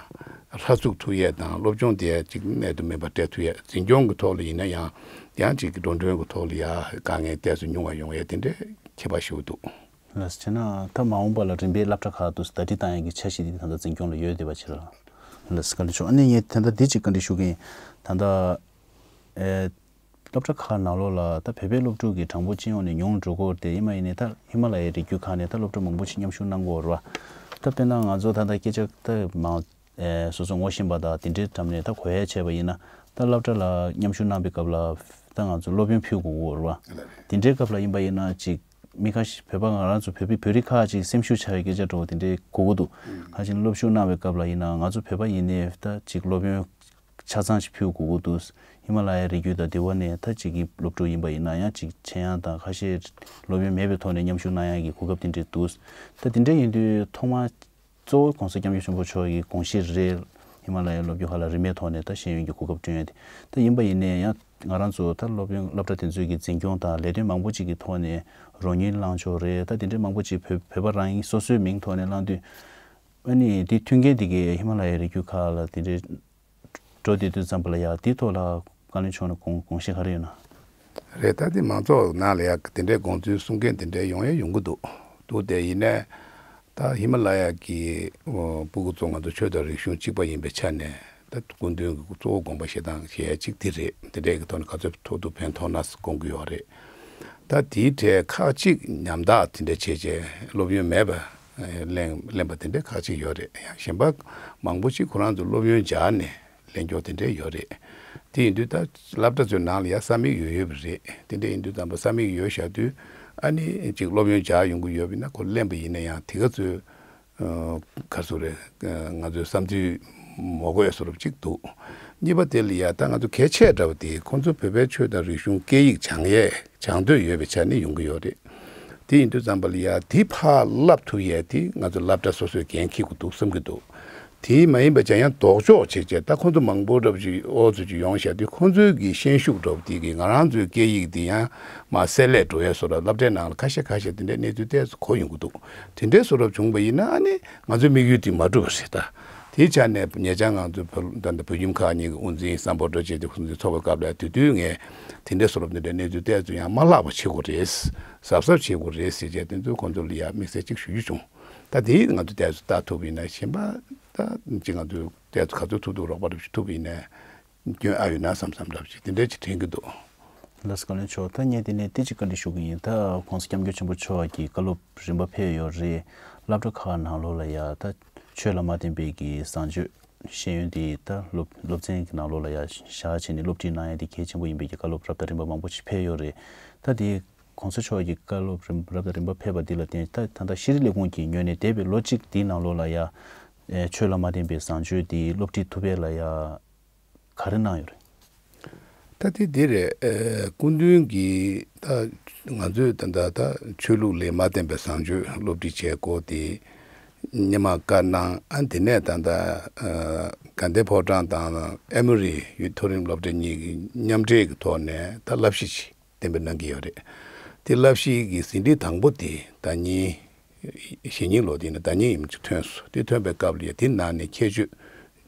ལྷ་ཚུགས་ཐུབ་ཡས་དང་སློབ་སྦྱོང་དེ་ཅིག་གནད་དུ་སྨིན་པ་སྤྲད་ཐུབ་ཡས་འཛིན་སྐྱོང་གི་ཐོག་ལ་ཡིན་ན་ཡང་ཡང་ཅིག་གི་འགྲོ་གྲོན་གྱི་ཐོག་ལ་ཡ་དཀའ་ངལ་ཏོག་ཙམ་ཉུང་བ་ཡོང་ཡས་དེ་འདྲའི་ཁྱད་པར་ཞིག་འདུག་ལགས་སོ། བྱས་ན་ད་མ་འོངས་པ་ལ་རིམ་པས་སློབ་གྲྭ་ཁག་ཏུ་ཟླ་སྒྲིལ་བཏང་ཡག་གི་འཆར་གཞི་འདི་ད་ལྟ་འཛིན་སྐྱོང་ལ་ཡོད་བསྡད་པ་ཕྱིར། ལགས་སོ། བཀའ་འདྲི་ཆོག་ཨ་ནི་ངས་ད་ལྟ་འདི་གཅིག་བཀའ་འདྲི་ཞུ་གི་ཡིན། ད་ལྟ་ཨེ་སློབ་གྲྭ་ཁག་ནང་ལོགས་ལ་ད་བོད་པའི་སློབ་ཕྲུག་གི་གྲངས་འབོར་སྤྱི་ཡོངས་ནས་ཉུང་འགྲོ་གི་ཡོད་རེད་དེ། ཡིན་པ་ཡིན་ནའི་ད་ཧི་མ་ལ་ཡའི་རི་རྒྱུད་ཁག་ནས་ད་སློབ་གྲྭ་མང་པོ་ཞིག་མཉམ་ཞུགས་གནང་གི་ཡོད་རེད་བ། ད་དཔེར་ན་ང་ཚོ་ད་ལྟ་སྐད་ཆ་ད་མང་ཨེ་སོ་སོ་ངོ་ཤེས་པ་དང་དེ་འདྲའི་འགྲམ་ནས་ད་གོ་ཡ་བྱས་པ་ཡིན་ན་ད་སློབ་གྲྭ་ལ་མཉམ་ཞུགས་གནང་པའི་སྐབས་ལ་ ད་ང་ཚོ་སློབ་ཡོན་ཕུལ་དགོས་ཀྱི་ཡོད་རེད་བ། དེ་འདྲའི་སྐབས་ལ་ཡིན་པ་ཡིན་ན་ཅིག་མི་ཁ་ཤས་བོད་པ་ང་རང་ཚོ་བོད་པའི་བོད་རིགས་ཁག་ཅིག་སེམས་ཤུགས་ཆག་ཡའི་སྐད་ཆ་འདྲ་བོ་དེ་འདྲའི་གོ་གི་འདུག་ཁ་ཅིག་སློབ་ཞུགས་གནང་བའི་སྐབས་ལ་ཡིན་ན་ང་ཚོ་བོད་པ་ཡིན་ནའི་ད་ཅིག་སློབ་ཡོན་ཆ་ཚང་ཞིག་ཕུལ་དགོས་ཀྱི་འདུག་ཧི་མ་ལ་ཡའི་རི་རྒྱུད་དང་དེ་བ་ནས་ད་ཅིག་གི་སློབ་ཕྲུག་ཡིན་པ་ཡིན་ན་ཡང་ཅིག་ཆེད་ཡང་དང་ཁ་ཤས་སློབ་ཡོན་མེད་པའི་ཐོག་ནས་མཉམ་ཞུགས་གནང་ཡག་གི་གོ་སྐབས་དེ་འདྲ་འདུག་ད་དེ་འདྲ་ཡིན་དུས་ཐོག་མར་གཙོ་བོ་༸གོང་ས་༸སྐྱབས་མགོན་ཆེན་པོ་མཆོག་གི་དགོངས་གཞི་རེད། ཧི་མ་ལ་ཡའི་སློབ་རྒྱུ་ཁག་ལ་རིན་མེད་ཐོག་ནས་ད་ཤེས་ཡོན་གྱི་གོ་སྐབས་བསྐྲུན་ཡ་དེ། ད་ཡིན་པ་ཡིན་ནའི་ཡང་ང་རང་ཚོ་ད་སློབ་ཡོན་སློབ་གྲྭ་དེ་ཚོའི་གི་འཛིན་སྐྱོང་དང་ལས་དོན་མང་པོ་ཅིག་གི་ཐོག་ནས་རོགས་དངུལ་བླངས་ཆོག་རེད། ད་དེ་འདྲའི་མང་པོ་ཅིག་བོད་བོད་པ་རང་ཡིན་སོ་སོའི་མིང་ཐོག་ནས་བླངས་དུས། ཨ་ནི་དེ་མཐུན་རྐྱེན་དེ་གའི་ཧི་མ་ལ་ཡའི་རི་རྒྱུད་ཁག་ལ་དེ་འདྲའི་འགྲོ་བསྡད་དུས་ཙམ་པ་ལ་ཡ་དེའི་ཐོག་ལ་བཀའ་བློན་མཆོག་ནས་དགོངས་དགོངས་གཞི་ག་རེ་ཡོད་ན། རེད། ད་དེ་མང་ཚོགས་ནང་ལ་ཡ་དེ་འདྲའི་དགོངས་ཚུལ་གསུང་མཁན་དེ་འདྲའི་ཡོང་ཡ་ཡོང་གི་འདུག་འདུག་སྟེ་ཡིན་ནའི། ད་ཧི་མ་ལ་ཡ་གི་ཨོ་སྤུ་གུ་ཚོ་ང་ཚོ་ཆོས་དང་རིག་གཞུང་གཅིག་པ་ཡིན་པའི་ཆ་ནས་ད་སྐུ་མདུན་གྱི་གཙོ་བོ་དགོངས་པ་བཞེས་སྟངས་བྱེད་ཡ་གཅིག་དེ་རེད། དེ་འདྲའི་གི་ཐོག་ནས་ག་ཚོད་ཐུབ་ཐུབ་ཕན་ཐོགས་ན་དགོངས་ཀྱི་ཡོད་རེད། ད་དེའི་གྲས་ཁག་ཅིག་ཉམ་ཐག་དེ་འདྲ་བྱས་བྱས་སློབ་ཡོན་མེད་པ་ལེན་ལེན་པ་དེ་འདྲ་ཁག་ཅིག་ཡོད་རེད། ཡང་གཞན་པ་མང་པོ་ཅིག་ཁོ་རང་ཚོ་སློབ་ཡོན་སྦྱར་ནས་ལེན་རྒྱུ་དེ་འདྲ་ཡོད་རེད། དེ་ཡིན་དུས་ད་སློབ་གྲྭ་ཚོའི་ནང་ལ་ཡ་ས་མིག་ཡོད་ཡོད་པ་རེད། དེ་འདྲ་ཡིན་དུས་ཙམ་པ་ས་མིག་ཡོད་བཞག་དུས་ཨ་ནི་ཅིག་སློབ་ཡོན་སྦྱར་ཡོང་གི་ཡོད་པ་ཡིན་ན་ཁོ་ལེན་པ་ཡིན་ན་ཡང་དེ་ག་ཚོད། ཨ་ག་ཚོད་རེད། ཨ་ང་ཚོའི་བསམ་ཚུལ་མ་གོ་ཡ་བཟོ་འདྲ་ཅིག་འདུག་གཉིས་པ་དེ་ལ་ཡ་ད་ང་ཚོ་གལ་ཆེ་དྲགས་པ་དེ་ཁོང་ཚོ་བོད་པའི་ཆོས་དང་རིག་གཞུང་སྐད་ཡིག་སྦྱང་ཡས་སྦྱང་འདོད་ཡོད་པའི་ཆ་ནས་ཡོང་གི་ཡོད་རེད། དེ་ཡིན་དུས་ཙམ་པ་ལ་ཡ་དེ་ཕར་བསླབ་ཐུབ་ཡས་དེ་ང་ཚོ་སློབ་གྲྭ་སོ་སོས་འགན་འཁྱེར་དགོས་འདུག་བསམ་གྱི་འདུག་དེ་མ་ཡིན་པ་བྱས་ཡང་ལྡོག་ཕྱོགས་བྱས་བྱས་ད་ཁོང་ཚོ་མང་པོ་འདྲ་པོ་ཅིག་ཨོ་ཚོ་ཅིག་ཡོང་བཞག་དུས་ཁོང་ཚོའི་གི་ཤན་ཤུགས་འདྲ་པོ་དེ་གི་ང་རང་ཚོའི་སྐད་ཡིག་དེ་ཡང་མར་བསྲེ་ལྷད་འགྲོ་ཡས་བཟོ་འདྲ་སློབ་གྲྭའི་ནང་ལ་ཁ་ཤས་ཁ་ཤས་དེ་འདྲའི་གནས་ཚུལ་ཏོག་ཙམ་གོ་ཡོང་གི་འདུག་དེ་འདྲའི་བཟོ་འདྲ་བྱུང་བ་ཡིན་ན་ཨ་ནི་ང་ཚོའི་དམིགས་ཡུལ་དེ་མ་འགྲུབ་པ་རེད་ད། དེའི་ཆ་ནས་ཉེ་ཆར་ང་ཚོ་བོད་ད་ལྟ་བོད་ཁྱིམ་ཁག་གཉིས་ཀྱི་དབུ་འཛིན་སམ་བྷོ་ཊ་བཅས་ཏེ་དབུ་འཛིན་ཚོགས་པའི་སྐབས་ལ་དེ་དུས་ངས་དེ་འདྲའི་བཟོ་འདྲ་དེ་འདྲའི་གནས་ཚུལ་ཏོག་ཙམ་ཡང་མ་ལྷག་པ་བྱེད་དགོས་རེད། གཟབ་གཟབ་བྱེད་དགོས་རེད་ཟེར་བྱས་དེ་ཚོ་ཁོང་ཚོ་ལ་ཡང་དམིགས་བསལ་གཅིག་ཞུ་རྒྱུ་བྱུང་། ད་དེ་ང་ཚོ་ཏོག་ཙམ་ལྟ་ཐུབ་པ་ཡིན་ན་གཞན་པ་ད་ཅིག་ང་ཚོས་ཏོག་ཙམ་ག་ཚོད་ཐུབ་ཐུབ་རོགས་པ་རེ་ཞུ་ཐུབ་པ་ཡིན་ན་སྐྱོན་ཨ་ཡོད་ན་བསམ་བསམ་འདྲ་པོ་ཅིག་དེ་འདྲ་ཅིག་དྲན་གྱི་འདུག་ལགས་སོ། བཀའ་བློན་མཆོག་ད་ངས་དེ་ནས་ཏོག་ཙམ་བཀའ་འདྲི་ཞུ་གི་ཡིན། ད་༸གོང་ས་༸སྐྱབས་མགོན་ཆེན་པོ་མཆོག་གིས་བཀའ་སློབ་རིམ་པ་ཕེབས་ཡོད་རེད། སློབ་གྲྭ་ཁག་ནང་ལོགས་ལ་ཡ་ད་ཆོས་ལ་མ་བརྟེན་པའི་གི་བཟང་སྤྱོད་ཤེས་ཡོན་དེ་ད་སློབ་སློབ་ཚན་གྱི་ནང་ལོགས་ལ་ཡ་བཞག་བྱས་ནས་སློབ་ཁྲིད་གནང་ཡ་དེ་གལ་ཆེན་པོ་ཡིན་པའི་གི་བཀའ་སློབ་རབ་དང་རིམ་པ་མང་པོ་ཞིག་ཕེབས་ཡོད་རེད། ད་དེ་༸གོང་ས་མཆོག་གི་བཀའ་སློབ་རིམ་རབ་དང་རིམ་པ་ཕེབས་པ་འདི་ལ་བརྟེན་ད་ད་ལྟ་ཤེས་རིག་ལས་ཁུངས་ཀྱི་ངོས་ནས་འདས་པའི་ལོ་གཅིག་འདིའི་ནང་ལོགས་ལ་ཡ་ཨེ་ཆོས་ལ་མ་བརྟེན་པའི་བཟང་སྤྱོད་འདི་སློབ་ཁྲིད་ཐུབ་པ་ལ་ཡ་ག་རེ་གནང་ཡོད་རེད། ད་དེ་འདི་རེད། ཨེ་སྐུ་མདུན་གྱིས་ད་ང་ཚོས་ད་ད་ད་ཆོས་ལུགས་ལས་མ་བརྟེན་པའི་བཟང་སྤྱོད་སློབ་ཁྲིད་བྱེད་སྐོར་དེ་སྔོན་མ་བཀའ་གནང་། ཨ་དེ་ནས་ད་ད་ཨ་དགའ་ལྡན་ཕོ་བྲང་དང་ཨེ་མོ་རི་ཡུལ་མཐོ་རིམ་སློབ་གྲྭ་གཉིས་ཀྱི་མཉམ་འབྲེལ་གྱི་ཐོག་ནས་ད་བསླབ་གཞི་ཅིག་གཏན་འབེབས་གནང་གི་ཡོད་རེད། དེ་བསླབ་གཞི་གི་ཟིན་བྲིས་དང་པོ་དེ་ཟླ་ཉིན་གཞེས་ནིང་ལོ་དེ་ནས་ཟླ་ཉིན་ཡིན་ཅིག་ཐོན་སོང་། དེ་ཐོན་པའི་སྐབས་ལ་ཡ་དེ་ནང་ནས་ཁྱད་ཆོས་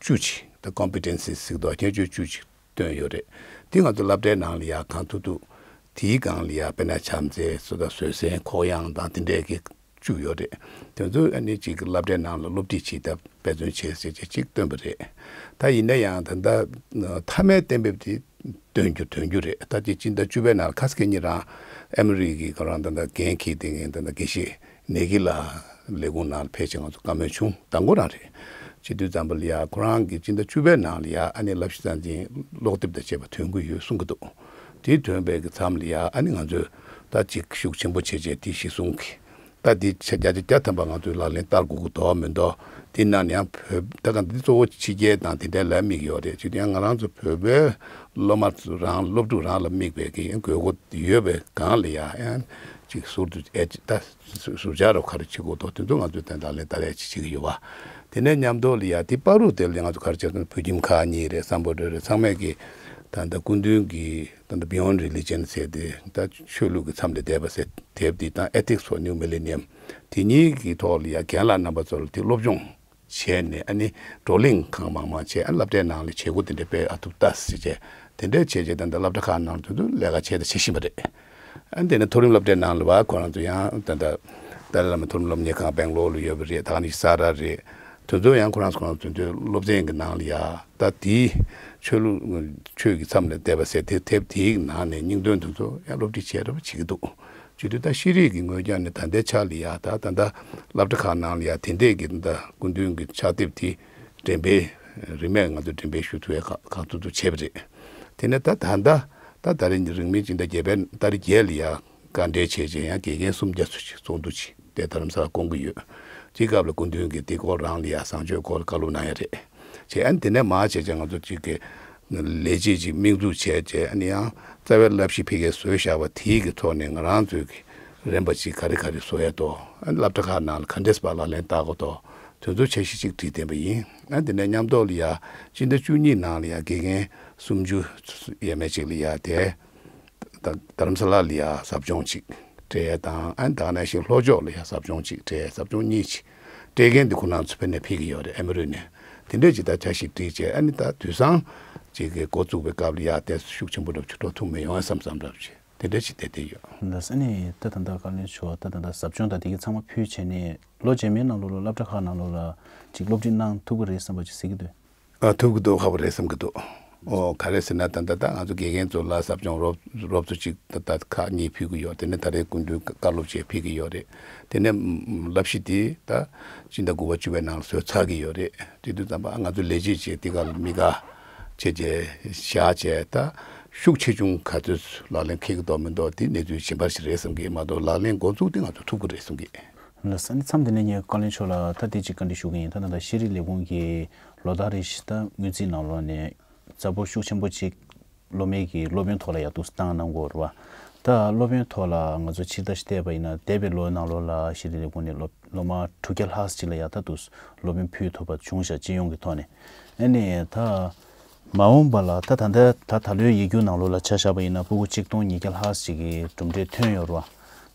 བཅུ་ཅིག་ད་ཀོམ་པི་ཊེན་སི་ཟེར་གི་འདུག་ཁྱད་ཆོས་བཅུ་ཅིག་བཏོན་ཡོད་རེད། དེ་ང་ཚོ་སློབ་གྲྭའི་ནང་ལ་ཡ་གང་ཐུབ་ཐུབ་དེའི་སྒང་ལ་ཡ་དཔེར་ན་བྱམས་བརྩེ་སོ་ད་བཟོད་བསྲན་ཁོག་ཡངས་དང་དེ་འདྲའི་གི་བཅུག་ཡོད་རེད། དེ་ཚོ་ཨ་ནི་ཅིག་སློབ་གྲྭའི་ནང་ལ་སློབ་ཁྲིད་བྱེད་ཐབས་འབད་བརྩོན་བྱེད་ཟེར་བྱས་ཅིག་བཏོན་པ་རེད། ད་ཡིན་ན་ཡང་ད་ལྟ་མཐའ་མའི་གཏན་འབེབས་དེ་འདོན་རྒྱུ་འདོན་རྒྱུ་རེད། ད་ཅི་སྤྱི་ཟླ་བཅུ་པའི་ནང་ལ་ཁ་སང་ཁ་ཉིན་རང་ཨ་མི་རི་ཀའི་ཁོ་རང་ད་ལྟ་འགན་འཁྱེར་བསྡད་མཁན་ད་ལྟ་དགེ་བཤེས་ནེ་གི་ལགས་ལས་ཁུངས་ནང་ལ་ཕེབས་བྱས་ང་ཚོ་བཀའ་མོལ་བྱུང་། དང་པོ་རང་རེད། བྱེད་དུས་ཙམ་པ་ལ་ཡ་ཁོ་རང་གིས་སྤྱི་ཟླ་བཅུ་པའི་ནང་ལ་ཡ་ཨ་ནི་བསླབ་གཞི་རྩ་འཛིན་ཀློག་དེབ་དང་བཅས་པ་ཐོན་གྱི་ཡོད་གསུང་གི་འདུག་དེ་ཐོན་པའི་གི་མཚམས་ལ་ཡ་ཨ་ནི་ང་ཚོས་ད་ཅིག་ཤུགས་ཆེན་པོ་བྱས་བྱས་དེ་གཞི་བཟུང་གི་ད་འདི་ཆ་བརྒྱ་ཆ་བརྒྱ་ཐམ་པ་ང་ཚོས་ལག་ལེན་བསྟར་དགོས་ཀྱི་འདུག་མི་འདུག་དེ་ནང་ནས་ཡང་བོད་ད་ག་འདི་གཙོ་བོ་ཕྱི་རྒྱལ་དང་དེ་འདྲའི་ལ་དམིགས་ཡོད་རེད། བྱས་ཙང་ཡང་ང་རང་ཚོ་བོད་པའི་སློབ་མ་ཚོ་རང་སློབ་ཕྲུག་རང་ལ་དམིགས་པའི་གི་ཡང་དགོས་མཁོ་ཡོད་པའི་སྒང་ལ་ཡ་ཡང་ཅིག་ཟུར་དུ་ཨེ་ཅིག་ད་ཟུར་བཅར་རོགས་ག་རེ་བྱེད་དགོས་འདུག་དེ་ཚོ་ང་ཚོས་དེ་ལག་ལེན་བསྟར་ཡ་ཅིག་བྱེད་ཀྱི་ཡོད་པ། དེ་ནས་མཉམ་དུ་ལ་ཡ་དེ་བར་དུ་དེ་ལ་ང་ཚོ་ག་རེ་བྱས་སོང་། བོད་ཁྱིམ་ཁག་གཉིས་རེད། སམ་བྷོ་ཊ་རེད། ཚང་མས་ཀྱི་ད་ལྟ་སྐུ་མདུན་གྱི་ད་ལྟ་Beyond Religion ཟེར་ཏེ་ད་ཆོས་ལུགས་ཀྱི་མཚམས་ལས་འདས་པ་ཟེར་དེབ་འདི་དང་Ethics for New Millennium དེ་གཉིས་ཀྱི་ཐོག་ལ་ཡ་རྒན་ལགས་རྣམ་པ་ཚོ་ལ་དེ་སློབ་སྦྱོང་བྱས་ནས་ཨ་ནི་བགྲོ་གླེང་གང་མང་མང་བྱས། ཨ་སློབ་གྲྭའི་ནང་ལ་བྱེད་སྒོ་དེ་འདྲ་སྤེལ་ཨ་ཐུབ་ལྟ་ཟེར་བྱས་དེ་འདྲ་བྱས་བྱས་ད་ལྟ་སློབ་གྲྭ་ཁག་ནང་དུ་ལས་ཀ་བྱས་དང་བྱེད་བཞིན་པ་རེད། ཨ་དེ་ནས་མཐོ་རིམ་སློབ་གྲྭའི་ནང་ལ་བ་ཁོ་རང་ཚོ་ཡང་ད་ལྟ་ཏཱ་ལའི་བླ་མ་མཐོ་རིམ་སློབ་གཉེར་ཁང་སྦེང་ལོར་ལ་ཡོད་པ་རེད། ད་ག་ནི་ས་ར་རེད། དེ་ཚོ་ཡང་ཁོ་རང་ཚོ་ཁོ་རང་ཚོ་དེ་ཚོའི་སློབ་ཚན་གྱི་ནང་ལ་ཡ་ད་དེའི་ཆོས་ལུགས་ཆོས་ཀྱི་མཚམས་ལས་འདས་པ་ཟེར་དེ་དེབ་དེའི་ནང་ནས་སྙིང་དོན་དེ་ཚོ་ཡང་སློབ་ཁྲིད་བྱས་རབས་བྱེད་ཀྱི་འདུག་བྱེད་དུས་ད་ཤེས་རིག་གི་ངོས་ཀྱང་ནས་ད་ལྟའི་ཆ་ལ་ཡ་ད་ད་ལྟ་སློབ་གྲྭ་ཁག་ནང་ལ་ཡ་དེ་འདྲས་ཀྱི་ད་སྐུ་མདུན་གྱི་ཕྱག་དེབ་དེ་འགྲེམས་སྤེལ་རིན་མེད་ང་ཚོ་འགྲེམས་སྤེལ་ཞུ་ཐུབ་ཡ་ཁག་ཁག་ཐུབ་ཐུབ་བྱས་པ་རེད། དེ་ནས་ད་ད་ལྟ་ ད་ད་རེས་རིང་མིན་སྤྱི་ཟླ་བརྒྱད་པའི་ཏ་རིག་བརྒྱད་ལ་ཡ་བཀའ་འབྲེལ་བྱས་རྗེས་ཡང་དགེ་རྒན་སུམ་བརྒྱ་ཙམ་ཞིག་ཚོགས་འདུ་ཅིག་དེ་རྡ་རམ་ས་ལ་བསྐོང་གི་ཡོད། དེ་སྐབས་ལ་སྐུ་མདུན་གྱིས་དེ་སྐོར་རང་ལ་ཡ་བཟང་སྤྱོད་སྐོར་བཀའ་སློབ་གནང་ཡ་རེད། བྱས་ཨ་ནི་དེ་ནས་མར་བྱས་རྗེས་ང་ཚོ་གཅིག་གི་ལས་བྱེད་ཅིག་དམིགས་འཛུགས་བྱས་རྗེས་ཨ་ནི་ཡང་རྩ་བའི་བསླབ་གཞི་ཕ་གིར་བཟོས་བཞག་པ་དེའི་གི་ཐོག་ནས་ང་རང་ཚོའི་གི་རིམ་པ་ཅིག་ག་རེ་ག་རེ་བཟོ་ཡ་དོ། ཨ་ནི་སློབ་གྲྭ་ཁག་ནང་ལ་ག་འདྲས་པ་ལག་ལེན་བསྟར་དགོས་དོ། དེ་ཚོ་འཆར་གཞི་ཅིག་བསྒྲིགས་བསྡད་པ་ཡིན། ཨ་ནི་དེ་ནས་མཉམ་དུ་ལ་ཡ་སྤྱི་ཟླ་བཅུ་གཉིས་ནང་ལ་ཡ་དགེ་རྒན་སུམ་ཅུ་ཡས་མས་ཅིག་ལ་ཡ་དེ། ད་རྡ་རམ་ས་ལ་ལ་ཡ་ཟབ་སྦྱོང་ཅིག་སྤྲད་ཡས་དང་ཨ་ནི་ད་ག་ནང་བཞིན་ལྷོ་ཕྱོགས་ལ་ཡ་ཟབ་སྦྱོང་ཅིག་སྤྲད་ཡས་ཟབ་སྦྱོང་གཉིས་ཅིག་སྤྲད་མཁན་འདི་ཁོ་རང་ཚོ་ཕེབས་ནས་ཕེབས་ཀྱི་ཡོད་རེད་ཨེ་མི་རོད་ནས། དེ་འདྲས་ཅིག་ད་འཆར་གཞི་བསྒྲིགས་བྱས་ཨ་ནི་ད་དུས་སང་ཅིག་གི་འགོ་བཙུགས་པའི་སྐབས་ལ་ཡ་དེ་ཤུགས་ཆེན་པོ་འདྲ་པོ་ཅིག་འགྲོ་ཐུབ་མི་ཡོང་ཨ་བསམ་བསམ་འདྲ་པོ་ཅིག་དེ་འདྲས་ཅིག་བསྡད་བསྡད་ཡོད། ལགས་སོ། ཨ་ནི་ད་ད་ལྟ་བཀའ་བློན་མཆོག་ད་ད་ལྟ་ཟབ་སྦྱོང་དང་དེ་གའི་ཚང་མ་ཕུལ་བྱས་ནས་ལོ་རྗེས་མའི་ནང་ལོགས་ལ་སློབ་གྲྭ་ཁག་ནང་ལོགས་ལ་ཅིག་སློབ་ཁྲིད་གནང་ཐུབ་ཀྱི་རེད་བསམ་པ་ཅིག་གཟིགས་ཀྱི་འདུག་ཨ་ཐུབ་ཀྱི་འདུག་ཧ་པོ་རེད་བསམ་གྱི་འདུག་ཨོ་ག་རེ་ཟེར་ན་ད་ལྟ་ད་ང་ཚོ་དགེ་རྒན་ཚོ་ལ་ཟབ་སྦྱོང་རོབ་རོབ་ཙམ་ཅིག་ད་ལྟ་ཁག་གཉིས་ཕུལ་གྱི་ཡོད། དེ་ནས་ད་རེས་སྐུ་མདུན་བཀའ་སློབ་བཅས་ཕུལ་གྱི་ཡོད་རེད། དེ་ནས་བསླབ་གཞི་དེ་ད་སྤྱི་ཟླ་དགུ་པ་བཅུ་པའི་ནང་ལ་བཟོས་ཚར་གྱི་ཡོད་རེད། དེ་དུས་ཙམ་པ་ང་ཚོ་ལས་བྱེད་བྱས་དེ་ག་ལ་དམིགས་བཀར་བྱས་བྱས་བཞག་བྱས་ད་ཤུགས་ཆེ་ཆུང་ག་ཚོད་ལག་ལེན་འཁེལ་གྱི་འདུག་མི་འདུག་དེ་གནས་ཚུལ་གཞན་པ་ཞིག་རེད་བསམ་གྱི་མ་གཏོགས་ལག་ལེན་འགོ་འཛུགས་དེ་ང་ཚོ་ཐུབ་ཀྱི་རེད་བསམ་གྱི། ལགས་སོ། ཨ་ནི་མཚམས་འདི་ནས་ངས་བཀའ་བློན་མཆོག་ལ་ད་དེ་ཅིག་བཀའ་འདྲི་ཞུ་གི་ཡིན། ད་ད་ལྟ་ཤེས་རིག་ལས་ཁུངས་ཀྱི་ལོ་ལྟར་རེ་བཞིན་ད་སྔོན་རྩིས་ནང་ལོགས་ནས་རྩ་འབོར་ཤུགས་ཆེན་པོ་ཅིག་སློབ་མའི་གི་སློབ་ཡོན་ཐོག་ལ་ཡར་འདུག་སེ་བཏང་གནང་གི་ཡོད་རེད་བ། ད་སློབ་ཡོན་ཐོག་ལ་ང་ཚོ་ཕྱིར་ལྟ་ཞིག་བལྟས་པ་ཡིན་ན་འདས་པའི་ལོའི་ནང་ལོགས་ལ་ཤེས་རིག་ལས་ཁུངས་ནས་སློབ་སློབ་མ་དྲུག་བརྒྱ་ལྷག་ཅིག་ལ་ཡར་ད་འདུག་སེ་སློབ་ཡོན་ཕུལ་ཐུབ་པ་བྱུང་ཤག་སྤྱི་ཡོངས་ཀྱི་ཐོག་ནས། ཨ་ནི་ད་མ་འོངས་པ་ལ་ད་ད་ལྟ་ད་ད་ལོའི་ཡིག་རྒྱུགས་ནང་ལོགས་ལ་ཆ་བཞག་པ་ཡིན་ན་སྤུ་གུ་གཅིག་སྟོང་ཉིས་བརྒྱ་ལྷག་ཅིག་གི་གྲུབ་འབྲས་ཐོན་ཡོད་རེད་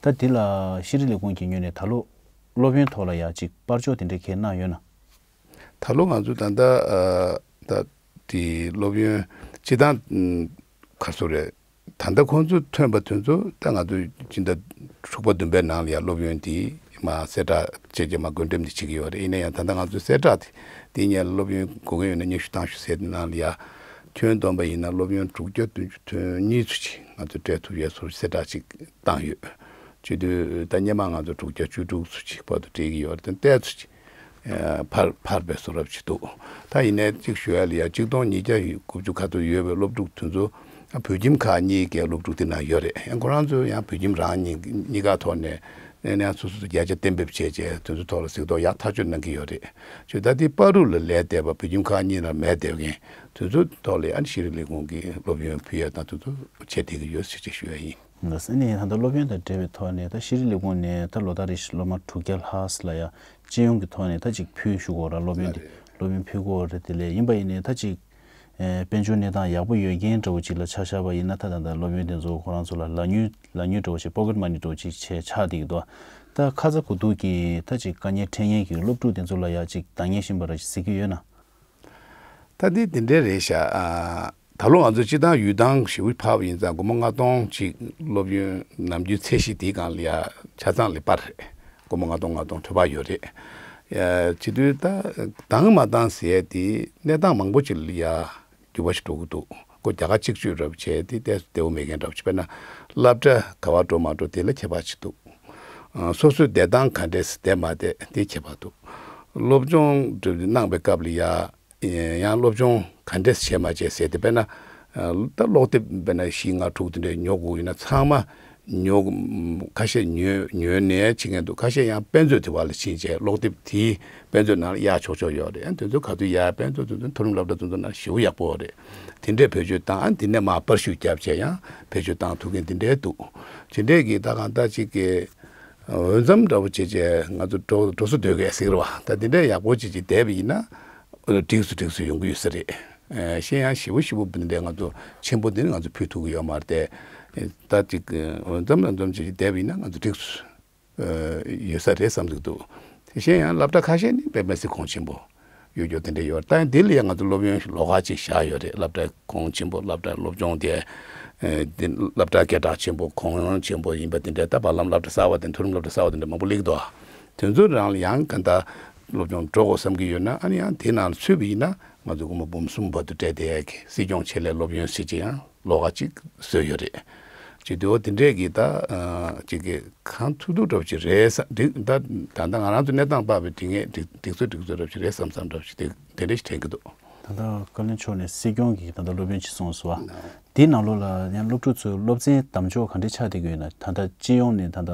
བ། ད་འདི་ལ་ཤེས་རིག་ལས་ཁུངས་ཀྱི་ངོས་ནས་ད་ལོ་སློབ་ཡོན་ཐོག་ལ་ཡ་ཅིག་པར་འཇོག་དེ་འདྲ་གང་གནང་ཡོད་ན། ད་ལོ་ང་ཚོ་ད་ལྟ་ཨ་ད་དེ་སློབ་ཡོན་སྤྱི་བཏང་ཨམ་ག་རེ་ཟེར་རེད། ད་ལྟ་ཁོང་ཚོ་ཐོན་པ་དེ་ཚོ་ད་ང་ཚོ་སྤྱི་ཟླ་དྲུག་པ་བདུན་པའི་ནང་ལ་ཡ་སློབ་ཡོན་དེ་མར་གསལ་བསྒྲགས་བྱས་རྗེས་མར་བགོ་འགྲེམས་དེ་བྱེད་ཀྱི་ཡོད་རེད། ཡིན་ན་ཡང་ད་ལྟ་ང་ཚོ་གསལ་བསྒྲགས་དེ་དེ་ཉིད་སློབ་ཡོན་དགོས་མཁན་ཡོད་ན་སྙན་ཞུ་བཏང་ཤོག་ཟེར་དེ་ནང་ལ་ཡ་ཁྱོན་བསྡོམས་པ་ཡིན་ན་སློབ་ཡོན་དྲུག་བརྒྱ་བདུན་ཅུ་དོན་གཉིས་ཚོ་ཅིག་ང་ཚོ་སྤྲད་ཐུབ་ཡས་སོར་གསལ་བསྒྲགས་ཅིག་བཏང་ཡོད། བྱེད་དུས་ད་སྔོན་མ་ང་ཚོ་དྲུག་བརྒྱ་བཅུ་དྲུག་ཚོ་ཅིག་བར་དུ་སྤྲད་ཀྱི་ཡོད་རེད། དེ་ཏོག་ཙམ་ཅིག་ཨ་འཕར་འཕར་བའི་བཟོ་འདྲ་ཅིག་འདུག་ད་ཡིན་ནའི་གཅིག་ཞུ་ཡ་ལ་ཡ་གཅིག་སྟོང་ཉིས་བརྒྱ་དགུ་བཅུ་ཁ་ཐུག་ཡོད་པའི་སློབ་ཕྲུག་དེ་ཚོ་བོད་ཁྱིམ་ཁག་གཉིས་ཀའི་སློབ་ཕྲུག་དེ་ན་ཡོད་རེད། ཡང་ཁོ་རང་ཚོ་ཡང་བོད་ཁྱིམ་རང་གཉིས་གཉིས་ཀ་ཐོག་ནས་ནས་ནས་སོ་སོ་ཚོ་བརྒྱ་ཆ་གཏན་འབེབས་བྱས་རྗེས་དེ་ཚོ་ཐོག་ལ་གཟིགས་རྟོག་ཡག་ཐག་ཆོད་གནང་གི་ཡོད་རེད། ཅེས་ད་དེ་བར་དུ་ལ་ལས་བསྡད་པ་བོད་ཁྱིམ་ཁག་གཉིས་ལ་མེད་བསྡད་མཁན་དེ་ཚོ་ཐོག་ལ་ཨ་ནི་ཤེས་རིག་ལས་ཁུངས་ཀྱི་སློབ་ཡོན་ཕུལ་ཡ་དང་དེ་ཚོ་བྱེད་བསྡད་ཀྱི་ཡོད་ཟེར་ཅེས་ཞུ་ཡ་ཡིན། ལགས་སོ། ཨ་ནི་ད་ལྟ་སློབ་ཡོན་དང་འབྲེལ་བའི་ཐོག་ནས་ད་ཤེས་རིག་ལས་ཁུངས་ནས་ད་ལོ་ལྟར་རེ་བཞིན་སློབ་མ་དྲུག་བརྒྱ་ལྷག་ཙམ་ལ་ཡ་སྤྱི་ཡོངས་ཀྱི་ཐོག་ནས་ད་ཅིག་ཕུལ་ཞུ་དགོས་ར་སློབ་ཡོན་དེ་སློབ་ཡོན་ཕུལ་དགོས་རེད། དེ་ལས་ཡིན་པ་ཡིན་ནའི་ད་ཅིག་ཨེ་དཔལ་འབྱོར་གནས་སྟངས་ཡག་པོ་ཡོད་མཁན་འདྲ་བོ་ཅིག་ལ་ཆ་བཞག་པ་ཡིན་ན་ད་ད་ལྟ་སློབ་ཡོན་དེ་ཚོ་ཁོ་རང་ཚོ་ལ་ལག་གཉུལ་ལག་གཉུལ་འདྲ་བོ་ཞིག་པོ་ཀེཊ་མ་ནི་འདྲ་བོ་ཅིག་བྱས་ཆགས་བསྡད་ཀྱི་འདུག་ད་ཁ་ཚ་དགོས་གཏུགས་ཀྱི་ད་ཅིག་དཀའ་ངལ་འཕྲད་མཁན་གྱི་སློབ་ཕྲུག་དེ་ཚོ་ལ་ཡ་ཅིག་འདང་ངེས་ཤིང་པ་ར་ཅིག་གཟིགས་ཀྱི་ཡོད་ན། ད་འདི་དེ་འདྲའི་རེད་ཤག་ཨ་ད་ལོ་ང་ཚོ་སྤྱི་བཏང་ཡུལ་ཐང་ཞེ་པོ་ཕབ་པ་ཡིན་ཙང་སྒོར་མོ་ལྔ་སྟོང་ཅིག་སློབ་ཡོན་ནམ་རྒྱུན་ཚད་གཞི་དེའི་སྒང་ལ་ཡ་ཆ་ཚང་ལ་སྤར་རེད། སྒོར་མོ་ལྔ་སྟོང་ལྔ་སྟོང་འཕྲོད་པ་ཡོད་རེད། ཡ་བྱེད་དུས་ད་འདང་མ་འདང་ཟེར་ཡས་དེ་གནས་སྟངས་མང་པོ་ཅིག་ལ་ཡ་འགྱུར་བ་ཞིག་འགྲོ་གི་འདུག་ཁོ་རྒྱ་གར་གཅིག་གཅོད་རབ་བྱས་དེ་ཏོག་ཙམ་བདེ་བོ་མེད་མཁན་འདྲ་བོ་ཅིག་དཔེར་ན་སློབ་གྲྭ་ག་པར་འགྲོ་མ་འགྲོ་དེ་ལ་ཁྱད་པར་ཅིག་འདུག་ཨ་སོ་སོའི་བསྡད་སྟངས་ག་འདྲས་བསྡད་མ་བསྡད་དེ་ཁྱད་པར་འདུག་སློབ་སྦྱོང་གནང་བའི་སྐབས་ལ་ཡ་ཡང་སློབ་སྦྱོང་ག་འདྲས་བྱས་མ་བྱས་ཟེར་ཏེ་དཔེར་ན་ཨ་ད་ཀློག་དེབ་དཔེར་ན་བཞི་ལྔ་དྲུག་དེ་འདྲས་ཉོ་དགོས་ཡིན་ན་ཚང་མ་ཉོ་ཁ་ཤས་ཉོས་ཉོས་ནས་ཕྱིན་མཁན་འདུག་ཁ་ཤས་ཡང་དཔེ་མཛོད་དེ་བ་ལ་ཕྱིན་བྱས་ཀློག་དེབ་དེའི་དཔེ་མཛོད་ནང་ལ་གཡར་ཆོག་ཆོག་ཡོད་རེད། ཨ་དེ་ཚོ་ག་དུས་ཡ་དཔེ་མཛོད་དེ་ཚོ་མཐོ་རིམ་སློབ་གྲྭ་དེ་ཚོ་ནང་ཞེ་པོ་ཡག་པོ་རེད། དེ་འདྲས་བེད་སྤྱོད་བཏང་། ཨ་དེ་ནས་མར་པར་བཤུས་བརྒྱབ་བྱས་ཡང་བེད་སྤྱོད་བཏང་ཐུབ་མཁན་དེ་འདྲས་འདུག་དེ་འདྲས་ཀྱི་ད་གང་ལྟར་ཅིག་གི་འོས་འཚམ་འདྲ་པོ་བྱས་བྱས་ང་ཚོ་འགྲོ་འགྲོ་ས་སྡོད་དགོས་ཟེར་བ་ད་དེ་འདྲས་ཡག་པོ་ཅིག་ཅིག་བསྡད་པ་ཡིན་ན་འགྲིག་སུ་འགྲིག་སུ་ཡོང་གི་ཡོད་ས་རེད། ཨ་གཞན་ཡང་ཞེ་པོ་ཞེ་པོ་འདི་འདྲས་ང་ཚོ་ཆེན་པོ་འདི་ནི་ང་ཚོ་ཕུལ་ཐུབ་ཀྱི་ཡོད་མ་རེད་དེ། ད་ཅིག་འོས་འཚམ་ལ་འཛོམས་བྱས་བསྡད་པ་ཡིན་ན་ང་ཚོ་འགྲིག་སུ་ཡོད་ས་རེད་བསམ་གྱི་འདུག་དེ་བཞིན་ཡང་སློབ་གྲྭ་ཁ་ཤས་ནི་དཔེ་མི་སྲིད་གོང་ཆེན་པོ་ཡོད་རྒྱུ་དེ་འདྲ་ཡོད། ད་ཡང་འདི་ལ་ཡང་ང་ཚོ་སློབ་ཡོན་ལོགས་ཀ་ཅིག་བཞག་ཡོད་རེད། སློབ་གྲྭ་གོང་ཆེན་པོ་སློབ་གྲྭ་སློབ་སྦྱོང་དེ་འདི་སློབ་གྲྭ་སྐད་གྲགས་ཆེན་པོ་གོང་ཆེན་པོ་ཡིན་པ་དེ་འདྲ་ད་བར་ལམ་སློབ་གྲྭ་གསར་པ་དེ་མཐོ་རིམ་སློབ་གྲྭ་གསར་པ་དེ་འདྲ་མང་པོ་སླེབས་འདུག་དེ་ཚོ་རང་ལ་ཡང་ག་འདྲ་སློབ་སྦྱོང་འགྲོ་དགོས་བསམ་གྱི་ཡོད་ན་ཨ་ནི་ཡང་དེ་ནང་ཚུད་པ་ཡིན་ན་ང་ཚོ་སྒོར་མོ་འབུམ་གསུམ་བར་དུ་སྤྲད་བསྡད་ཡ་གི་སྲིད་སྐྱོང་ཆེད་ལས་སློབ་ཡོན་ཟེར་གྱི་ཡང་ལོགས་ཀ་ཅིག་བཟོས་ཡོད་རེད། ཅིག་དེ་འོ་དེ་འདྲས་ཀྱི་ད་ཅིག་གི་གང་ཐུབ་ཐུབ་འདྲ་པོ་ཅིག་རེད་བསམ། འགྲིག་ད་ད་ལྟ་ང་རང་ཚོ་གནས་སྟངས་དཔག་པའི་འགྲིག་ངེས་འགྲིག་འགྲིག་ཚོད་འགྲིག་ཚོད་འདྲ་པོ་ཅིག་རེད་བསམ་བསམ་འདྲ་པོ་ཅིག་དེ་དེ་འདྲས་ཞིག་དྲན་གྱི་འདུག་ད་ལྟ་བཀའ་བློན་མཆོག་ནས་སྲིད་སྐྱོང་གི་ད་ལྟ་སློབ་ཡོན་ཅིག་གསུངས་སོང་བ། འདི་ནང་ལོགས་ལ་ཡང་སློབ་ཕྲུག་ཚོའི་སློབ་ཚན་གདམ་ཕྱོགས་ག་འདྲ་ཆགས་བསྡད་ཀྱི་ཡོད་ན། ད་ལྟ་སྤྱི་ཡོངས་ནས་ད་ལྟ་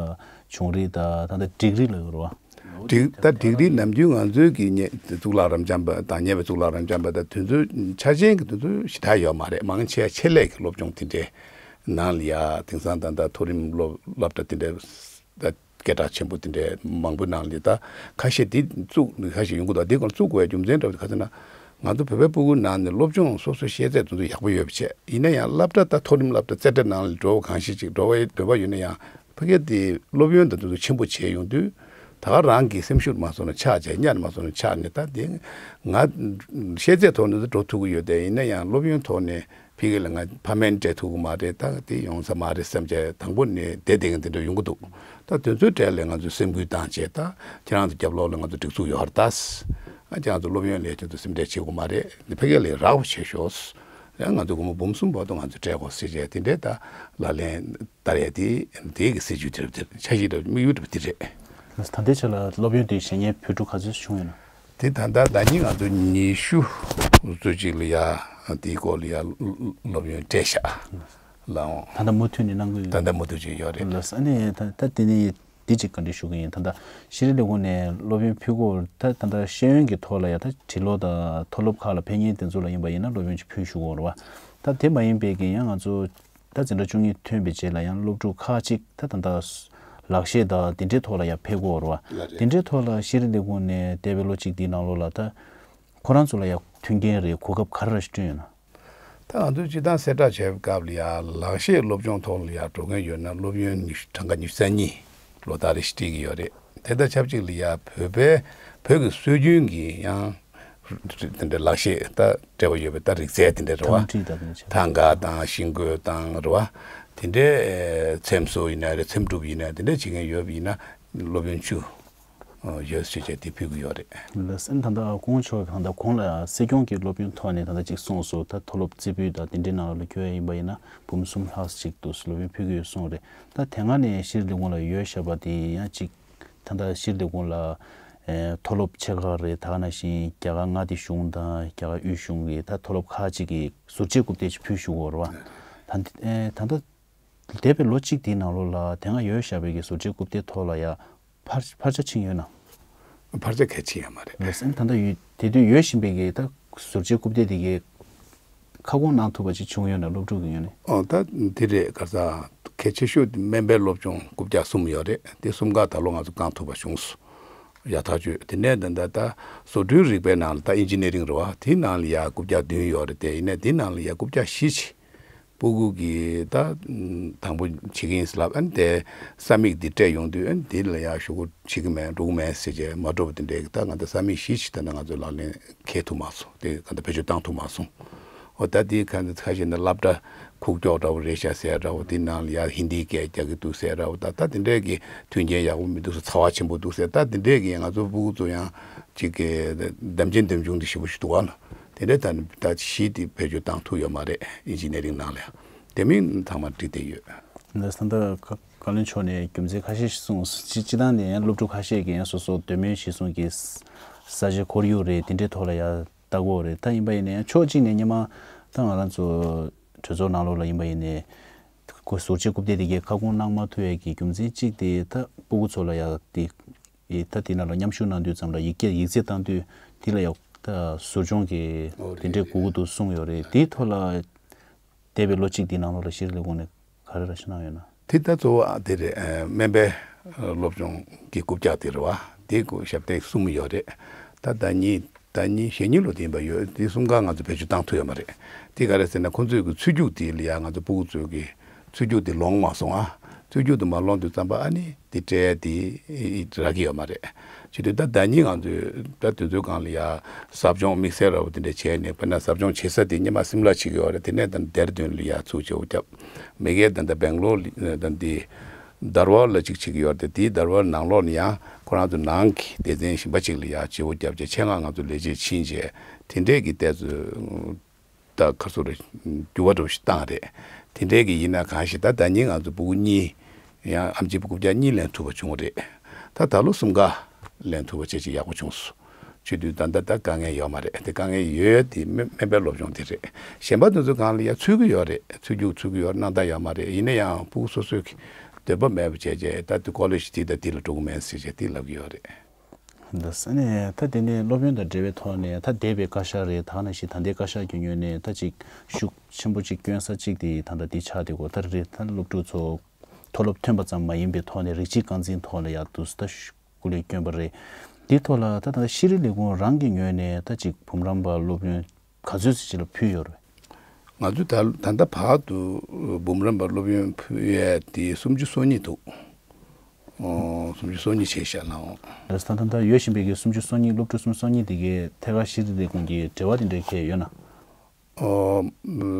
བྱུང་རིམ་དང་ད་ལྟ་སྒྲིག་རིམ་ལ་ཡོད་རེད་བ། སྒྲིག་ད་སྒྲིག་རིམ་ནམ་རྒྱུན་ང་ཚོའི་གི་ཉེ་གཙུག་ལག་རབ་འབྱམས་པ་དང་ཉེ་བའི་གཙུག་ལག་རབ་འབྱམས་པ་དང་དེ་ཚོའི་ཆ་རྐྱེན་གྱི་དེ་ཚོའི་ཞེ་དྲག་ཡོད་མ་རེད། མང་ཆེ་ཆེད་ལས་ཀྱི་སློབ་སྦྱོང་དེ་འདྲའི་ནང་ལ་ཡ་དེང་སང་ད་ལྟ་མཐོ་རིམ་སློབ་སློབ་གྲྭ་དེ་འདྲའི་ད་སྐད་གྲགས་ཆེན་པོ་དེ་འདྲའི་མང་པོའི་ནང་ལ་ད་ཁ་ཤས་དེ་བཙུགས་ཁ་ཤས་ཡོང་གི་འདུག་དེ་སྐོར་བཙུགས་དགོས་རྒྱུ་མཚན་འདྲ་བོ་དེ་ག་ཚོད་ན། ང་ཚོ་བོད་པའི་སྤུ་གུའི་ནང་ནས་སློབ་སྦྱོང་སོ་སོའི་ཤེས་ཚད་དེ་ཚོ་ཡག་པོ་ཡོད་པ་བྱས། ཡིན་ན་ཡང་སློབ་གྲྭ་ད་མཐོ་རིམ་སློབ་གྲྭ་རྩེ་གྲས་ནང་ལ་འགྲོ་བ་གང་ཞིག་ཅིག་འགྲོ་བའི་འདོད་པ་ཡོད་ན་ཡང་ཕ་གི་དེ་སློབ་ཡོན་དང་དེ་ཚོ་ཆེན་པོ་བྱས་ཡོང་དུས་ད་ག་རང་གི་སེམས་ཤུགས་མ་སོང་ན་ཆག་བྱས་གཉའ་མ་སོང་ན་ཆག་ནས། ད་དེ་ང་ཤེས་ཚད་ཐོག་ནས་འགྲོ་ཐུབ་ཀྱི་ཡོད་དེ། ཡིན་ན་ཡང་སློབ་ཡོན་ཐོག་ནས་ཕ་གི་ལ་ང་ཕ་མེས་སྤྲད་ཐུབ་ཀྱི་མ་རེད། ད་དེ་ཡོང་ས་མ་རེད་བསམ་བྱས་དང་པོ་ནས་བསྡད་བསྡད་མཁན་དེ་འདྲ་ཡོང་གི་འདུག་ད་དེ་ཚོའི་གྲས་ལ་ང་ཚོས་སེམས་ཁུར་བཏང་བྱས། ད་ཁྱེད་རང་ཚོ་རྒྱབ་ལོགས་ལ་ང་ཚོ་སྒྲིག་འཛུགས་ཡོད་རེད། ད་ཁྱེད་རང་ཚོ་སློབ་ཡོན་ལས་ཁྱེད་ཚོ་སེམས་ཁྲལ་བྱེད་དགོས་མ་རེད། འདི་ཕ་གི་ལ་རག་པ་བྱེད་ཤོག་ཡང་ང་ཚོ་སྒོར་མོ་འབུམ་གསུམ་བར་དུ་ང་ཚོས་སྤྲད་དགོས་ཟེར་བྱས་དེ་འདྲའི་ད་ལག་ལེན་བསྟར་ཡས་དེ་དེའི་གི་སྲིད་ཇུས་དེ་རེད། དེ་འཆར་གཞི་རེད། དམིགས་ཡུལ་རེད་པ། དེ་རེད། ད་ལྟའི་ཆ་ལ་སློབ་ཡོན་དེ་བཞེས་མཁན་བོད་ཕྲུག་ག་ཚོད་བྱུང་ཡོད་ན། དེ་ད་ལྟ་ཟླ་ཉིན་ང་ཚོ་ཉི་ཤུ་ཙམ་ཅིག་ལ་ཡ་དེའི་སྐོར་ལ་ཡ་སློབ་ཡོན་སྤྲད་ཤག་ལགས་འོང་། ད་ལྟ་མུ་མཐུད་ནས་གནང་གི་ཡོད། ད་ལྟ་མུ་མཐུད་ཅིག་ཡོད་རེད། ལགས་སོ། ཨ་ནི་ད་ད་དེ་ནས་འདི་གཅིག་བཀའ་འདྲི་ཞུ་གི་ཡིན། ད་ལྟ་ཤེས་རིག་ལས་ཁུངས་ནས་སློབ་ཡོན་ཕུལ་དགོས། ད་ད་ལྟ་ཤེས་ཡོན་གྱི་ཐོག་ལ་ཡ་ད་འབྲི་ཀློག་དང་མཐོ་སློབ་ཁག་ལ་ཕེབས་མཁན་དེ་ཚོ་ལ་ཡིན་པ་ཡིན་ན་སློབ་ཡོན་ཅིག་ཕུལ་ཞུ་དགོས་རེད་བ། ད་དེ་མ་ཡིན་པའི་གི་ཡང་ང་ཚོ་ད་འཛིན་གྲྭ་བཅུ་གཉིས་ཐོན་པའི་རྗེས་ལ་ཡང་སློབ་ཕྲུག་ཁག་ཅིག་ད་ད་ལྟ་ལག་ཤེས་དང་དེ་འདྲའི་ཐོག་ལ་ཡང་ཕེབས་དགོས་རེད་བ། ལགས་རེད། དེ་འདྲའི་ཐོག་ལ་ཤེས་རིག་ལས་ཁུངས་ནས་འདས་པའི་ལོ་གཅིག་འདིའི་ནང་ལོགས་ལ་ད་ཁོ་རང་ཚོ་ལ་ཡང་མཐུན་རྐྱེན་རེད། གོ་སྐབས་ག་རེ་རེ་ཞིག་བསྐྲུན་ཡོད་ན། ད་ང་ཚོས་སྤྱིར་བཏང་གསལ་བསྒྲགས་བྱས་པའི་སྐབས་ལ་ཡང་ལག་ཤེས་སློབ་སྦྱོང་ཐོག་ལ་ཡང་འགྲོ་མཁན་ཡོད་ན་སློབ་ཡོན་ཉི་ཤུ་གྲངས་ཀ་ཉི་ཤུ་རྩ་གཉིས་ལོ་ལྟར་རེ་བཞིན་སྤྲད་ཀྱི་ཡོད་རེད། དེ་དང་ཆབས་ཅིག་ལ་ཡང་བོད་པའི་བོད་ཀྱི་སྲོལ་རྒྱུན་གྱི་ཡང་དེ་འདྲའི་ལག་ཤེས་ད་འབྲེལ་བ་ཡོད་པའི་ད་རིག་རྩལ་དེ་འདྲ་རེད་བ། ཐང་ཁྲིད་དང་དེ་འདྲ་ཆགས། ཐང་ག་དང་ཤིང་བརྐོས་དང་རེད་བ། དེ་འདྲའི་ཚེམ་བཟོ་ཡིན་ན་རེད། ཚེམ་དྲུབ་ཡིན་ན་དེ་འདྲ་བྱེད་མཁན་ཡོད་པ་ཡིན་ན་སློབ་ཡོན་བཅུ་ཡོད་ཟེར་བྱས་དེ་ཕུལ་གྱི་ཡོད་རེད། ལགས་སོ། ད་ལྟ་སྐུ་ངོ་མཆོག་གིས་ད་ལྟ་གོང་ལ་སྲིད་སྐྱོང་གི་སློབ་ཡོན་ཐོག་ནས་ད་ལྟ་ཅིག་གསུངས་སོང་། ད་མཐོ་སློབ་རྩེ་ཕུད་དང་དེ་འདྲའི་ནང་ལ་བསྐྱོད་ཡ་ཡིན་པ་ཡིན་ན་འབུམ་གསུམ་ལྷག་ཅིག་ཏུ་སློབ་ཡོན་ཕུལ་གྱི་ཡོད་གསུངས་རེད། ད་དེ་སྔ་ནས་ཤེས་རིག་ལས་ཁུངས་ལ་ཡོད་བཞག་པ་དེ་ཡང་ཅིག་ད་ལྟ་ཤེས་རིག་ལས་ཁུངས་ལ་ཨེ་མཐོ་སློབ་ཆེ་ཁག་རེད། ད་ག་ནང་བཞིན་རྒྱ་གར་མངའ་སྡེ་གཞུང་དང་རྒྱ་གར་དབུས་གཞུང་གི་ད་མཐོ་སློབ་ཁག་ཅིག་གིས་ཟུར་བཅད་རྐུབ་སྟེགས་ཅིག་ཕུལ་བཞུགས་ཡོད་རེད་བ། ད་ཨེ་ད་ལྟ་འདས་པའི་ལོ་གཅིག་དེའི་ནང་ལོགས་ལ་དེ་སྔ་ཡོད་བཞག་པའི་གི་ཟུར་བཅད་རྐུབ་སྟེགས་ཐོག་ལ་ཡ་འཕར་འཕར་ཆ་ཕྱིན་ཡོད་ན། འཕར་ཆ་གལ་ཆེ་ཡོད་མ་རེད། ལགས་སོ། ད་ལྟ་ཡོད་དེ་དུས་ཡོད་བཞིན་པའི་གི་ད་ཟུར་བཅད་རྐུབ་སྟེགས་དེ་གའི་ཁ་སྐོང་གནང་ཐུབ་པ་ཅིག་བྱུང་ཡོད་ན་སློབ་ཕྲུག་གི་ངོས་ནས། ཨོ་ད་དེ་རེད། ག་ས་གལ་ཆེ་ཤོས་དེ་སྨན་པའི་སློབ་སྦྱོང་རྐུབ་བཀྱག་གསུམ་ཡོད་རེད། དེ་གསུམ་ཀ་ད་ལོ་ང་ཚོ་བསྐང་ཐུབ་པ་བྱུང་སོང་། ཡག་ཐག་ཆོད། དེ་ནས་ད་ད་ད་བཟོ་སྐྲུན་རིག་པའི་ནང་ལ་ད་ཨིན་ཇི་ནི་རིང་རེད་བ། དེའི་ནང་ལ་ཡ་རྐུབ་བཀྱག་བདུན་ཡོད་རེད། དེ་ཡིན་ན་དེའི་ནང་ལ་ཡ་རྐུབ་བཀྱག་བཞི་ཅིག་སྤུ་གུ་གིས་ད་དང་པོ་བྱེད་ཀྱི་ཡིན་ཟེར་ལབ། ཨ་ནི་དེ་ས་མིག་འདི་སྤྲད་ཡོང་དུས་ཨ་ནི་འདི་ལ་ཡང་ཞུ་སྒོ་བྱེད་ཀྱི་མེད་འགྲོ་གི་མེད་ཟེར་བྱས་མ་འགྲོ་བ་དེ་འདྲའི་ད་ང་ཚོ་ས་མིག་བཞི་ཞིག་ད་ནི་ང་ཚོས་ལག་ལེན་འཁེལ་ཐུབ་མ་སོང་། དེ་ག་ད་བེད་སྤྱོད་བཏང་ཐུབ་མ་སོང་། འོ་ད་དེ་ག་ཚོད་ཁ་ཤས་ནི་སློབ་གྲྭ་ཁུག་ཀྱོག་འདྲ་བོ་རེད་ཤག་ཟེར་འདྲ་བོ། དེ་ནང་ལ་ཡང་ཧིན་དི་སྐད་རྒྱག་གི་འདུག་ཟེར་འདྲ་བོ། ད་ད་དེ་འདྲའི་གི་མཐུན་རྐྱེན་ཡག་པོ་མི་འདུག་ཟེར། ཚ་བ་ཆེན་པོ་འདུག་ཟེར། ད་དེ་འདྲའི་གི་ང་ཚོ་སྤུ་གུ་ཚོ་ཡང་ཅིག་གི་འདེམས་ཅན་འདེམས་ཆུང་དེ་ཞེ་པོ་ཞིག་འདུག་བ་ལ། དེ་འདྲའི་ད་ནི་ད་གཞི་དེ་བེད་སྤྱོད་བཏང་ཐུབ་ཡོད་མ་རེད། ཨིན་ཇི་ནི་རིང་ནང་ལ་ཡང་དེ་མིན་ཚང་མ་འགྲིག་བསྡད་ཡོད། ལགས་སོ། ད་ལྟ་བཀའ་བློན་མཆོག་ནས་རྒྱུ་མཚན་ཁ་ཤས་ཤིག་གསུངས། སྤྱི་སྤྱི་བཏང་ནས་ཡང་སློབ་ཕྲུག་ཁ་ཤས་ཀྱིས་ཡང་སོ་སོ་འདོད་མོས་གཞིར་བཟུང་གིས་ས་ཆ་ཁོར་ཡུག་རེད། དེ་འདྲའི་ཐོག་ལ་ཡང་ལྟ་དགོས་རེད། ད་ཡིན་པ་ཡིན་ན་ཡང་ཕྱོགས་གཅིག་ནས་སྔོན་མ་ད་ང་རང་ཚོ་གྲོས་ཚོགས་ནང་ལོགས་ལ་ཡིན་པ་ཡིན་ནའི་ཁོ་ཟུར་བཅད་རྐུབ་སྟེགས་དེ་གའི་ཁ་སྐོང་གནང་མ་ཐུབ་ཡས་ཀྱི་རྒྱུ་མཚན་གཅིག་དེ་ད་སྤུ་གུ་ཚོ་ལ་ཡང་དེ་ད་དེ་ནང་ལ་མཉམ་ཞུགས་གནང་དུས་ཙམ་ལ་ཡིག་སྐད་ཡིག་ཚད་བཏང་དུས་དེ་ལ་ཡང་ད་ཟུར་སྦྱོང་གི་ཨོ་དེ་འདྲའི་དགོས་ཀྱི་འདུག་གསུངས་ཡོད་རེད། དེའི་ཐོག་ལ་འདས་པའི་ལོ་གཅིག་དེའི་ནང་ལོགས་ལ་ཤེས་རིག་ལས་ཁུངས་ནས་ག་རེ་ར་ཞིག་གནང་ཡོད་ན། དེ་ད་གཙོ་བོ་ཨ་དེ་རེད། ཨ་སྨན་པའི་སློབ་སྦྱོང་གི་རྐུབ་བཀྱག་དེ་རེད་བ། དེ་རྐུབ་ཞབས་སྟེགས་གསུམ་ཡོད་རེད། ད་ཟླ་ཉིན་ཟླ་ཉིན་གཞེས་ཉིན་ལོ་དེ་ཡིན་པ་ཡོད། དེ་གསུམ་ཀ་ང་ཚོ་བེད་སྤྱོད་བཏང་ཐུབ་ཡོད་མ་རེད། དེ་ག་རེ་ཟེར་ན་ཁོང་ཚོས་གི་ཚུད་རྒྱུགས་དེ་ལ་ཡ་ང་ཚོ་སྤུ་གུ་ཚོས་གི་ཚུད་རྒྱུགས་དེ་ལོང་མ་སོང་ཨ། ཚུད་རྒྱུགས་དེ་མ་ལོང་དུས་ཙམ་པ་ཨ་ནི་དེ་སྤྲད་དེ་རག་གི་ཡོད་མ་རེད། བྱེད་དུས་ད་ཟླ་ཉིན་ང་ཚོས་ད་དུས་ཚོད་སྒང་ལ་ཡ་ཟབ་སྦྱོང་དམིགས་བསལ་འདྲ་བོ་དེ་འདྲ་བྱས་ནས། དཔེར་ན་ཟབ་སྦྱོང་བྱེད་ས་དེ་སྔོན་མ་སིམ་ལ་བྱེད་ཀྱི་ཡོད་རེད། དེ་ནས་ད་ལྡེ་ར་ལྡུན་ལ་ཡ་ཚུར་བྱེད་དགོས་བརྒྱབ། མ་གིར་ད་ལྟ་སྦེང་ལོར་ད་འདི་དར་བར་ལ་ཅིག་བྱེད་ཀྱི་ཡོད་རེད། དེའི་དར་བར་ནང་ལོགས་ནས་ཡང་ཁོ་རང་ཚོ་ནང་གི་སྡེ་ཚན་གཞན་པ་ཅིག་ལ་ཡ་བྱེད་དགོས་བརྒྱབ་བྱས་ཆེད་མངགས་ང་ཚོ་ལས་བྱེད་ཕྱིན་བྱས་དེ་འདྲས་ཀྱི་ལྟས་ཚོད། ད་ཁ་སོ་རེ་འགྱུར་བ་འགྲོ་ཞིག་བཏང་རེད། དེ་འདྲའི་གི་ཡིན་ན་གང་ཞིག་ད་ཟླ་ཉིན་ང་ཚོ་སྤུ་གུ་གཉིས་ཡང་ཨེམ་ཆི་སྤུ་གུ་བརྒྱ་གཉིས་ལེན་ཐུབ་པ་བྱུང་རེད། ད་ད་ལོ་གསུམ་ཀ་ལེན་ཐུབ་པ་བྱས་ཅིག་ཡག་པོ་བྱུང་སོང་། བྱེད་དུས་ད་ལྟ་ད་དཀའ་ངལ་ཡོད་མ་རེད། དེ་དཀའ་ངལ་ཡོད་དེ་སྨན་སྨན་པའི་སློབ་སྦྱོང་དེ་རེད། གཞན་པ་དེ་ཚོ་སྒང་ལ་ཡ་ཚུད་ཀྱི་ཡོད་རེད། ཚུད་རྒྱུ་ཚུད་ཀྱི་ཡོད་སྣང་དག་ཡོད་མ་རེད། ཡིན་ན་ཡང་ཕྲུ་གུ་སོ་སོའི་གི་འདོད་པ་མེད་པ་བྱས་བྱས་ད་དེ་ཀོ་ལེ་ཇི་དེ་དང་དེ་ལ་འགྲོ་གི་མེད་ཟེར་བྱས་དེ་ལབ་ཀྱི་ཡོད་རེད། འདི་ས་ནས་ད་དེ་ནས་སློབ་ཡོན་དང་འབྲེལ་བའི་ཐོག་ནས་ད་འདས་པའི་བཀའ་ཤག་རེད། ད་ནང་བཞིན་ད་ལྟའི་བཀའ་ཤག་གི་ངོས་ནས་ད་ཅིག་ཤུགས་ཆེན་པོ་ཅིག་སྐྱོན་ས་གཅིག་དེ་ད་ལྟ་འདི་ཆགས་བསྡད་ཡོད་ད་རེད། ད་སློབ་ཕྲུག་ཚོ་མཐོ་སློབ་ཐོན་པ་ཙམ་མ་ཡིན་པའི་ཐོག་ནས་རིགས་གཅིག་རྐང་འཛིན་ཐོག་ལ་ཡ་དུས་ད་སྐུ་ལས་བསྐྱོན་པ་རེད། འདི་ཐོག་ལ་ད་ད་ཤེས་རིག་ལས་ཁུངས་རང་གི་ངོས་ནས་ད་ཅིག་འབུམ་རམས་པ་སློབ་ཡོན་ག་ཚོད་ཙམ་ཅིག་ལ་ཕུལ་ཡོད་རེད། ང་ཚོས་ད་ད་ལྟ་བར་དུ་འབུམ་རམས་པ་སློབ་ཡོན་ཕུལ་ཡས་དེ་སུམ་ཅུ་སོ་གཉིས་འདུག་ཨོ། སུམ་ཅུ་སོ་གཉིས་བྱས་བཞག་ན་འོང་། ལགས་སོ། ད་ད་ལྟ་ཡོད་བཞིན་པའི་གི་སུམ་ཅུ་སོ་གཉིས་སློབ་ཕྲུག་སུམ་ཅུ་སོ་གཉིས་དེ་གའི་ཐད་ཀར་ཤེས་རིག་ལས་ཁུངས་ཀྱི་འབྲེལ་བ་དེ་འདྲའི་གལ་ཡོད་ན། ཨོ།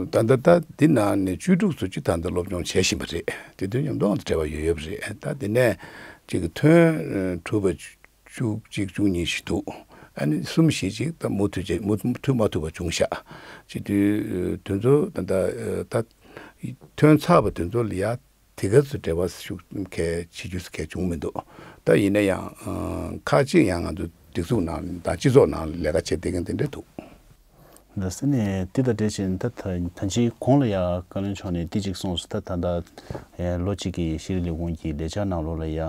ད་ད་ལྟ་འདི་ནང་ནས་བཅུ་དྲུག་ཙམ་ཅིག་ད་ལྟ་སློབ་སྦྱོང་བྱེད་བཞིན་པ་རེད། དེ་དོན་མཉམ་དུ་འབྲེལ་བ་ཡོད་ཡོད་པ་རེད། ད་དེ་ནས་ཅིག་ཐོན་གྲུབ་པ་བཅུ་གཅིག་བཅུ་གཉིས་ཤིག་འདུག་ཨ་ནི་གསུམ་བཞི་ཅིག་ད་མུ་མཐུད་བྱས་མུ་མཐུད་མ་ཐུབ་པ་བྱུང་ཤག་བྱེད་དུས་དེ་ཚོ་ད་ལྟ་ད་ཐོན་ཚར་བ་དེ་ཚོ་ལ་ཡ་དེ་ག་ཚོད་འབྲེལ་བ་ཤུགས་གལ་བྱེད་རྒྱུ་གལ་བྱུང་མི་འདུག་ད་ཡིན་ན་ཡང་ཁག་ཅིག་ཡང་ང་ཚོ་སྒྲིག་འཛུགས་ནང་དང་སྤྱི་ཚོགས་ནང་ལས་ཀ་བྱེད་བསྡད་མཁན་དེ་འདྲ་འདུག་ལགས་སོ། ནས་དེ་དང་འབྲེལ་བྱས་ད་ད་ད་ཅིའི་གོང་ལ་ཡ་བཀའ་བློན་མཆོག་ནས་དེ་གཅིག་གསུངས་སོང་། ད་ད་ལྟ་ལོ་གཅིག་གི་ཤེས་རིག་ལས་ཁུངས་ཀྱི་ལས་འཆར་ནང་ལོགས་ལ་ཡ་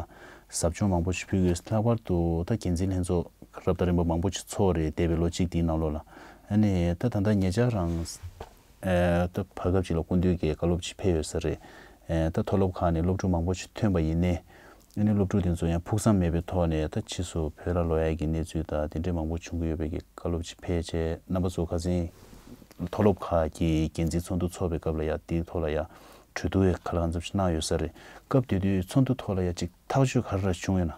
ཟབ་སྦྱོང་མང་པོ་ཞིག་ཕུལ་དགོས། ལྷག་པར་དུ་ད་འགན་འཛིན་ལྷན་ཚོགས་རབ་དང་རིམ་པ་མང་པོ་ཞིག་ཚོགས་རེད། འདས་པའི་ལོ་གཅིག་དེའི་ནང་ལོགས་ལ། ཨ་ནི་ད་ད་ལྟ་ཉེ་ཆར་རང་ད་བར་སྐབས་ཅིག་ལ་སྐུ་མདུན་གྱི་བཀའ་སློབ་ཅིག་ཕེབས་ཡོད་ས་རེད། ད་མཐོ་སློབ་ཁག་ནས་སློབ་ཕྲུག་མང་པོ་ཞིག་ཐོན་པ་ཡིན་ནའི། ཨ་ནི་སློབ་ཕྲུག་དེ་ཚོ་ཡང་ཕུགས་བསམ་མེད་པའི་ཐོག་ནས་ད་ཕྱིས་སུ་བོད་ལ་ལོག་ཡག་གི་གནས་ཚུལ་དང་དེ་འདྲའི་མང་པོ་བྱུང་གི་ཡོད་པའི་གི་བཀའ་སློབ་ཅིག་ཕེབས་བྱས། རྣམ་པ་ཚོ་ཁ་སང་མཐོ་སློབ་ཁག་གི་འགན་འཛིན་ཚོགས་འདུ་ཚོགས་པའི་སྐབས་ལ་ཡ་དེའི་ཐོག་ལ་ཡ་གྲོས་བསྡུར་ཡ་ག་ལ་གང་འཚམ་ཞིག་གནང་ཡོད་ས་རེད། སྐབས་དེ་དུས་ཚོགས་འདུ་ཐོག་ལ་ཡ་ཅིག་ཐག་གཅོད་ག་རེ་ར་བྱུང་ཡོད་ན།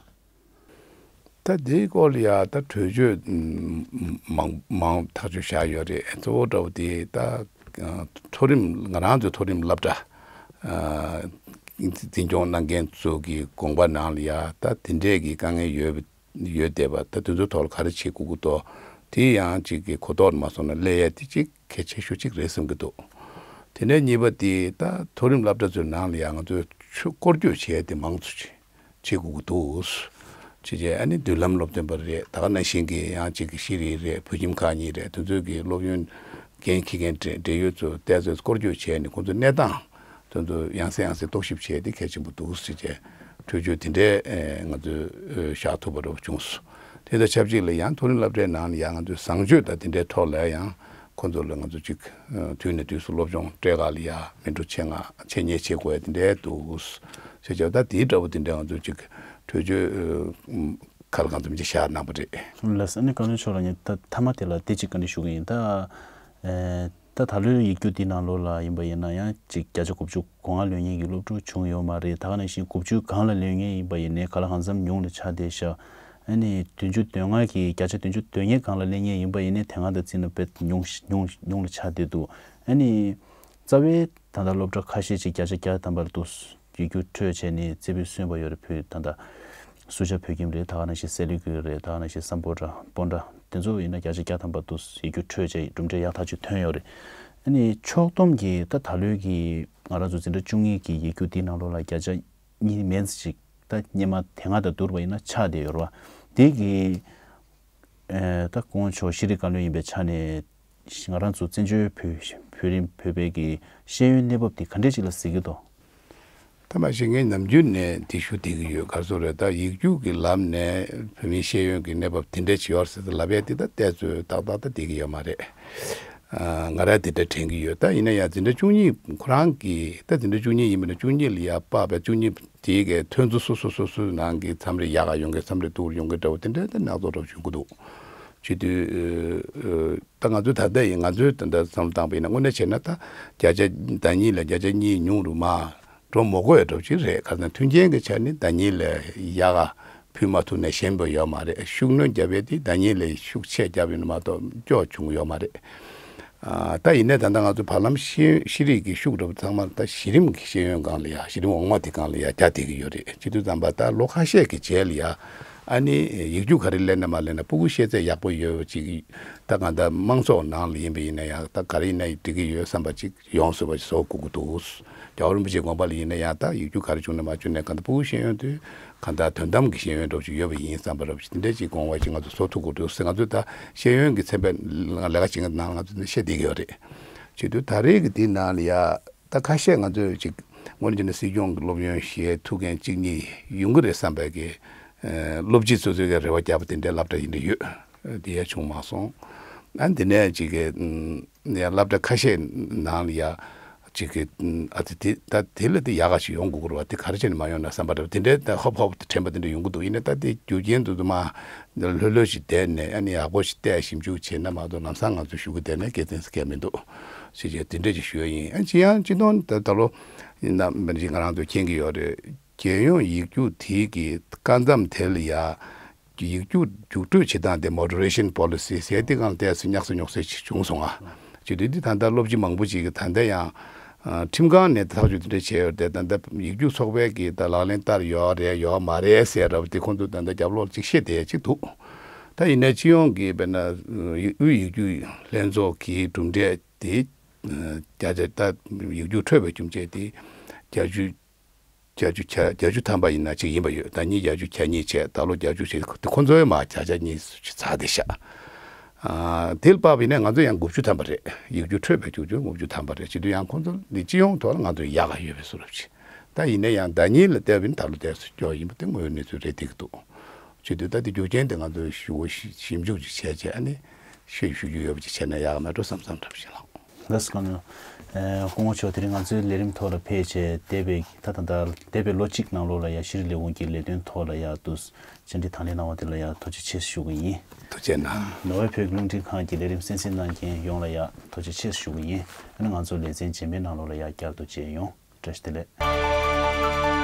ད་དེའི་སྐོར་ལ་ཡ་ད་གྲོས་ཆོད་མང་མང་ཐག་གཅོད་བཞག་ཡོད་རེད། གཙོ་བོ་འདྲ་བོ་དེ་ད་མཐོ་རིམ་ང་རང་ཚོའི་མཐོ་རིམ་སློབ་གྲྭ་འཛིན་སྐྱོང་གནང་མཁན་ཚོ་གི་དགོངས་པ་ནང་ལ་ཡ་ད་དེ་འདྲས་ཀྱི་དཀའ་ངལ་ཡོད་ཡོད་བསྡད་པ་ད་དེ་ཚོའི་ཐོག་ལ་ག་རེ་བྱེད་དགོས་ཀྱི་འདུག་དེ་ཡང་གཅིག་གི་གོ་རྟོགས་མ་སོང་ན་སླེབས་ཡ་དེ་གཅིག་གལ་ཆེ་ཤོས་གཅིག་རེད་བསམ་གྱི་འདུག་དེ་ནས་གཉིས་པ་དེ་ད་མཐོ་རིམ་སློབ་གྲྭ་ཚོའི་ནང་ལ་ཡ་ང་ཚོས་ཆོས་སྐོར་སྐྱོད་བྱས་ཏེ་མང་ཚོགས་ཀྱི་བྱེད་དགོས་ཀྱི་འདུག་བྱས་རྗེས་ཨ་ནི་མདུན་ལམ་སློབ་སྟོན་པ་རེད། ད་ག་ནང་བཞིན་གྱི་ཡང་གཅིག་གི་ཤེས་རིག་རེད། བོད་ཁྱིམ་ཁག་གཉིས་རེད། དེ་ཚོའི་གི་སློབ་ཡོན་འགན་འཁྱེར་མཁན་འབྲེལ་འབྲེལ་ཡོད་ཚོ་བལྟས་ཚོད་སྐོར་སྐྱོད་བྱས་ནས་ཁོང་ཚོའི་གནས་སྟངས་དེ་ཚོ་ཡང་སེ་ཡང་སེ་རྟོག་ཞིབ་བྱས་ཏེ་གལ་ཆེན་པོ་འདུག་ཟེར་བྱས་གྲོས་ཆོད་དེ་འདྲའི་ང་ཚོས་བཞག་ཐུབ་པ་རེད་བྱུང་སོང་། དེ་དང་ཆབས་ཅིག་ལ་ཡང་མཐོ་རིམ་སློབ་གྲྭའི་ནང་ལ་ཡང་ང་ཚོས་བཟང་སྤྱོད་དང་དེ་འདྲའི་ཐོག་ལ་ཡང་། ཁོང་ཚོ་ལ་ང་ཚོ་གཅིག་དུས་ནས་དུས་སུ་སློབ་སྦྱོང་སྤྲད་ག་ལ་ཡ་མི་འགྲོ་ཆེད་མངགས་ཆེད་གཉེར་བྱེད་དགོས་ཡ་དེ་འདྲའི་འདུག་ཟེར་བྱས་ད་དེའི་འདྲ་བོ་དེ་འདྲའི་ང་ཚོ་གཅིག་གྲོས་ཆོད་ག་ལ་གང་འཚམ་ཅིག་བཞག་གནང་པ་རེད། ལགས་སོ། ཨ་ནི་བཀའ་བློན་མཆོག་ལ་ངས་ད་མཐའ་མ་དེ་ལ་དེ་གཅིག་བཀའ་འདྲི་ཞུ་གི་ཡིན། ད་ད་ད་ལོའི་ཡིག་རྒྱུགས་འདི་ནང་ལོགས་ལ་ཡིན་པ་ཡིན་ན་ཡང་གཅིག་བརྒྱ་ཆ་དགུ་བཅུ་གོ་ལྔ་ལོན་མཁན་གྱི་སློབ་ཕྲུག་བྱུང་ཡོད་མ་རེད། ད་ག་ནང་བཞིན་དགུ་བཅུ་སྒང་ལ་ལོན་མཁན་ཡིན་པ་ཡིན་ནའི་ག་ལ་གང་འཚམ་ཉུང་ལ་ཆགས་བསྡད་ཤག་ཨ་ནི་བདུན་ཅུ་དོན་ལྔ་གི་བརྒྱ་ཆ་བདུན་ཅུ་དོན་གཉིས་སྒང་ལ་སླེབས་མཁན་ཡིན་པ་ཡིན་ནའི་དེ་སྔ་དང་བརྩིས་ན་དཔེ་ཉུང་ཉུང་ཉུང་ལ་ཆགས་བསྡད་འདུག་ཨ་ནི་རྩ་བའི་ད་ལྟ་སློབ་གྲྭ་ཁ་ཤས་ཅིག་བརྒྱ་ཆ་བརྒྱ་ཐམ་པར་འདུག་ཡིག་རྒྱུགས་འཕྲོད་བྱས་ནས་རྩེ་ཕུད་སོན་པ་ཡོད་རེད། བོད་ད་ལྟ་སུ་ཇཱ་བོད་ཁྱིམ་རེད། ད་ག་ནང་བཞིན་སེ་ལི་ཀུ་རེད། ད་ག་ནང་བཞིན་སམ་བྷོ་ཊ་སྤོན་ཊ་དེ་ཚོ་ཡིན་ན་བརྒྱ་ཆ་བརྒྱ་ཐམ་པར་འདུག་ཡིག་རྒྱུགས་འཕྲོད་བྱས་གྲུབ་འབྲས་ཡག་ཐག་ཆོད་ཐོན་ཡོད་རེད། ཨ་ནི་ཕྱོགས་བསྡོམས་ཀྱིས་ད་ད་ལོའི་གི་ང་རང་ཚོ་འཛིན་གྲྭ་བཅུ་གཉིས་ཀྱི་ཡིག་རྒྱུགས་འདི་ནང་ལོགས་ལ་བརྒྱ་ཆ་གཉིས་མན་ཙམ་ཅིག་ད་སྔོན་མ་དེ་སྔ་དང་བསྡུར་བ་ཡིན་ན་ཆག་བསྡད་ཡོད་རེད་བ། དེ་གི་ཨེ་ད་སྐུ་ངོ་མཆོག་ཤེས་རིག་བཀའ་བློན་ཡིན་པའི་ཆ་ནས་ང་རང་ཚོ་བཙན་བྱོལ་བོད་བོད་རིགས་བོད་པའི་གི་ཤེས་ཡོན་གནས་བབ་དེ་ག་འདྲས་ཅིག་ལ་གཟིགས་ཀྱི་འདུག་ད་མ་གཞི་ངས་ནམ་རྒྱུན་ནས་འདི་ཞུ་བསྡད་ཀྱི་ཡོད། ག་རེ་ཟེར་རེད། ད་ཡིག་རྒྱུགས་ཀྱི་ལམ་ནས་བོད་མིའི་ཤེས་ཡོན་གྱི་གནས་བབ་དེ་འདྲས་ཅིག་ཡོད་ཟེར་ཏེ་ལབ་ཡ་དེ་ད་བལྟས་ཚོད་ཏག་ཏག་ད་བསྡད་ཀྱི་ཡོད་མ་རེད། ཨ་ང་རང་དེ་འདྲ་དྲན་གྱི་ཡོད། ད་ཡིན་ན་ཡང་འཛིན་གྲྭ་བཅུ་གཉིས་ཁོ་རང་གི་ད་འཛིན་གྲྭ་བཅུ་གཉིས་ཡིན་པ་ན་བཅུ་གཉིས་ལ་ཡ་དཔག་པའི་བཅུ་གཉིས་དེའི་གི་ཐོན་རྫས་སོ་སོ་སོ་སོའི་ནང་གི་མཚམས་རེ་ཡག་ག་ཡོང་གི་མཚམས་རེ་སྡུག་རུ་ཡོང་གི་འདྲ་བོ་དེ་འདྲ་ད་སྣ་ཚོགས་འདྲ་བོ་བྱུང་གི་འདུག་བྱེད་དུས་ད་ང་ཚོའི་ད་ལྟ་ཡིན་ང་ཚོའི་ད་ལྟ་བསམ་བློ་བཏང་པ་ཡིན་ན་དངོས་གནས་བྱས་ན་ད་བརྒྱ་ཆ་ཟླ་གཉིས་ལ་བརྒྱ་ཆ་གཉིས་ཉུང་རུ་མར་འགྲོ་མི་དགོས་འདྲ་བོ་ཅིག་རེད། ག་ཟེར་ན་མཐུན་རྐྱེན་གྱི་ཆ་ནས་ཟླ་གཉིས་ལས་ཡག་ག་ཕུལ་མ་ཐུབ་ན་ཞེན་པ་ཡོད་མ་རེད། ཤུགས་སྣོན་བརྒྱབ་པའི་དེ་ཟླ་གཉིས་ལས་ཤུགས་ཆེ་བརྒྱབ་ཡོད་ན་མ་གཏོགས་སྐྱོ་བྱུང་ཡོད་མ་རེད། ཨ་ད་ཡིན་ནའི་ད་ལྟ་ང་ཚོ་བར་ལམ་ཤེས་ཤེས་རིག་གི་ཤུགས་འདྲ་བོ་ཚང་མ་ད་གཞི་རིམ་གྱི་ཤེས་ཡོན་སྒང་ལ་ཡ་གཞི་རིམ་འོག་མ་དེ་སྒང་ལ་ཡ་རྒྱ་བསྡད་ཀྱི་ཡོད་རེད། བྱེད་དུས་ཙམ་པ་ད་ལོ་ཁ་ཤས་ཀྱི་རྗེས་ལ་ཡ་ཨ་ནི་ཡིག་རྒྱུགས་ག་རེ་སླེབས་ན་མ་སླེབས་ན་སྤུ་གུ་ཤེས་ཚད་ཡག་པོ་ཡོད་པ་ཅིག་ད་གང་ལྟར་དམངས་ཚོགས་ནང་ལ་ཡིན་པ་ཡིན་ན་ཡང་ད་ག་རེ་ཡིན་ན་འགྲིག་གི་ཡོད་བསམ་པ་ཅིག་ཡོང་སྲིད་པ་ཞིག་བཟོ་དགོས་ཀྱི་འདུག་རྒྱལ་བ་རིན་པོ་ཆེའི་དགོངས་པ་ལ་ཡིན་ན་ཡང་ད་ཡིག་རྒྱུགས་ག་རེ་བྱུང་ན་མ་བྱུང་ན་གང་ལྟར་ཕྲུ་གུ་ཤེས་ཡོན་དེ་གང་ལྟར་དོན་དམ་གྱི་ཤེས་ཡོན་འདྲ་བོ་ཅིག་ཡོད་པ་ཡིན་བསམ་པ་འདྲ་བོ་ཅིག་དེ་འདྲ་ཅིག་དགོངས་པ་ཅིག་ང་ཚོ་བཟོ་ཐུབ་དགོས་འདུག་ཟེར། ང་ཚོས་ད་ཤེས་ཡོན་གྱི་ཚན་པ་ལ་ལས་ཀ་བྱེད་མཁན་ནང་ང་ཚོ་བཤད་བསྡད་ཀྱི་ཡོད་རེད། བྱེད་དུས་ད་རེས་ཀྱི་འདི་ནང་ལ་ཡ་ད་ཁ་ཤས་ང་ཚོས་ཅིག་དངོས་གནས་བྱས་ན་སྲིད་སྐྱོང་གི་སློབ་ཡོན་བཞེས་ཐུབ་མཁན་གཅིག་གཉིས་ཡོང་གི་རེད་བསམ་པའི་གི་སློབ་སྤྱི་སོ་སོའི་གི་རེ་བ་བརྒྱབ་པ་དེ་འདྲའི་སློབ་གྲྭ་ཡིན་འདྲ་ཡོད། དེ་ཡ་བྱུང་མ་སོང་། ཨ་འདི་ནས་ཅིག་གི་ཡ་སློབ་གྲྭ་ཁ་ཤས་ནང་ལ་ཡ་ཅིག་གི་ཨ་དེ་དེ་ད་དེ་ལ་དེ་ཡག་ག་ཞིག་ཡོང་དགོས་ཀྱི་རེད་བ། དེ་ག་རེ་བྱས་ནས་མ་ཡོང་ན་བསམ་པ་འདྲ་བ་དེ་འདྲའི་ད་ཧོབ་ཧོབ་དེ་དྲན་པ་དེ་འདྲ་ཡོང་གི་འདུག་ཡིན་ནའི་ད་དེ་རྒྱུ་རྐྱེན་དེ་ཚོ་མ་ལྷོད་ལྷོད་ཞིག་བསྡད་ནས་ཨ་ནི་ཡག་པོ་ཞིག་བལྟས་ཞིབ་འཇུག་བྱས་ན་མ་གཏོགས་ལམ་སང་ང་ཚོ་ཞུ་གི་བསྡད་ན་དགེ་མཚན་ཟེར་མཁན་མི་འདུག་ཞེས་བྱས་དེ་འདྲ་ཅིག་ཞུ་ཡ་ཡིན། ཨ་ཅི་ཡང་སྤྱི་དོན་ད་ད་ལོ་ཡིན་ན་མི་རིགས་ང་རང་ཚོ་མཁྱེན་གྱི་ཡོད་རེད། རྒྱལ་ཡོངས་ཡིག་རྒྱུགས་དེ་གི་སྐབས་མཚམས་དེ་ལ་ཡ་ཡིག་རྒྱུགས་རྒྱུགས་སྤྲོད་བྱེད་སྟངས་དེ་moderation policy ཟེར་དེ་གང་ལྟར་སུ་ཉག་སུ་ཉོག་སེ་ཅིག་བྱུང་སོང་ང་། བྱེད་དུས་འདི་ད་ལྟ་སློབ་སྤྱི་མང་པོ་ཅིག་གིས་ད་ལྟ་ཡང་ཨ་ཁྲིམས་ཁང་ནས་ཐག་གཅོད་དེ་འདྲ་བྱས་ཡོད་རེད་དེ། ད་ལྟ་ཡིག་རྒྱུགས་ཚོགས་པའི་གི་ད་ལག་ལེན་བསྟར་ཡོད་རེད་ཡོད་མ་རེད་ཟེར་རབས་དེ་ཁོང་ཚོ་ད་ལྟ་རྒྱབ་ལོགས་ཅིག་བཤད་བསྡད་ཅིག་འདུག་ད་ཡིན་ནའི་སྤྱི་ཡོངས་ཀྱི་དཔེར་ན་དབུས་ཡིག་རྒྱུགས་ལྷན་ཚོགས་ཀྱི་གྲུབ་འབྲས་དེ་བརྒྱ་ཆ་ད་ཡིག་རྒྱུགས་འཕྲོད་པའི་རྒྱུ་མཚན་དེ་བརྒྱད་ཅུ་བརྒྱད་ཅུ་གྱ་བརྒྱད་ཅུ་ཐམ་པ་ཡིན་ན་གཅིག་ཡིན་པ་ཡོད། ཟླ་ཉིན་བརྒྱད་ཅུ་གྱ་གཉིས་བྱས། ད་ལོ་བརྒྱད་ཅུ་བྱས། ཁོ་ཚོའི་མ་བརྒྱ་ཆ་གཉིས་ཚར་བསྡད་ཤག་ཨ་དེ་ལ་དཔག་པ་ཡིན་ན་ང་ཚོ་ཡང་དགུ་བཅུ་ཐམ་པ་རེད། ཡིག་རྒྱུགས་འཕྲོད་པའི་རྒྱུ་ཆ་དགུ་བཅུ་ཐམ་པ་རེད། བྱེད་དུས་ཡང་ཁོ་ཚོ་ནི་སྤྱི་ཡོངས་ཐོག་ལ་ང་ཚོ་ཡག་ག་ཡོད་པའི་བཟོ་འདྲ་ཅིག་ད་ཡིན་ན་ཡང་ཟླ་ཉིན་ལ་བལྟས་པ་ཡིན་ན་ད་ལོ་དེ་ཚོ་སྐྱོ་ཡིན་པ་དེ་དངོས་ཡོད་གནས་ཚུལ་རེད་བསྡད་ཀྱི་འདུག་བྱེད་དུས་ད་དེ་རྒྱུ་རྐྱེན་དེ་ང་ཚོས་ཞིབ་པོ་ཞིབ་ཞིབ་འཇུག་ཅིག་བྱས་བྱས་ཨ་ནི་ཤེས་ཞུ་རྒྱུ་ཡོད་པ་ཅིག་བྱས་ན་ཡག་ག་མེད་འགྲོ་བསམ་བསམ་འདྲ་པོ་ཞིག་ལགས། ལགས་སོ། སྐུ་ངོ་མཆོག་དེ་རིང་ང་ཚོའི་ལས་རིམ་ཐོག་ལ་ཕེབས་བྱས་འདས་པའི་ད་ད་ལྟ་འདས་པའི་ལོ་གཅིག་ནང་ལོགས་ལ་ཡ་ཤེས་རིག་ལས་ཁུངས་ཀྱི་ལས་དོན་ཐོག་ལ་ཡ་དུ་བཅར་འདྲི་དང་ལེན་གནང་བ་དེ་ལ་ཡ་ཐུགས་རྗེ་ཆེ་ཞུ་གི་ཡིན། ཐུགས་རྗེ་གནང་། ནོར་ཝེ་བོད་ཀྱི་རླུང་འཕྲིན་ཁང་གི་ལས་རིམ་གསན་གཟིགས་གནང་མཁན་ཡོངས་ལ་ཡ་ཐུགས་རྗེ་ཆེ་ཞུ་གི་ཡིན། ཨ་ནི་ང་ཚོ་ལེ་ཚན་རྗེས་མའི་ནང་ལོགས་ལ་ཡ་བསྐྱར་དུ་མཇལ་ཡོང་། བཀྲ་ཤིས་བདེ་ལེགས།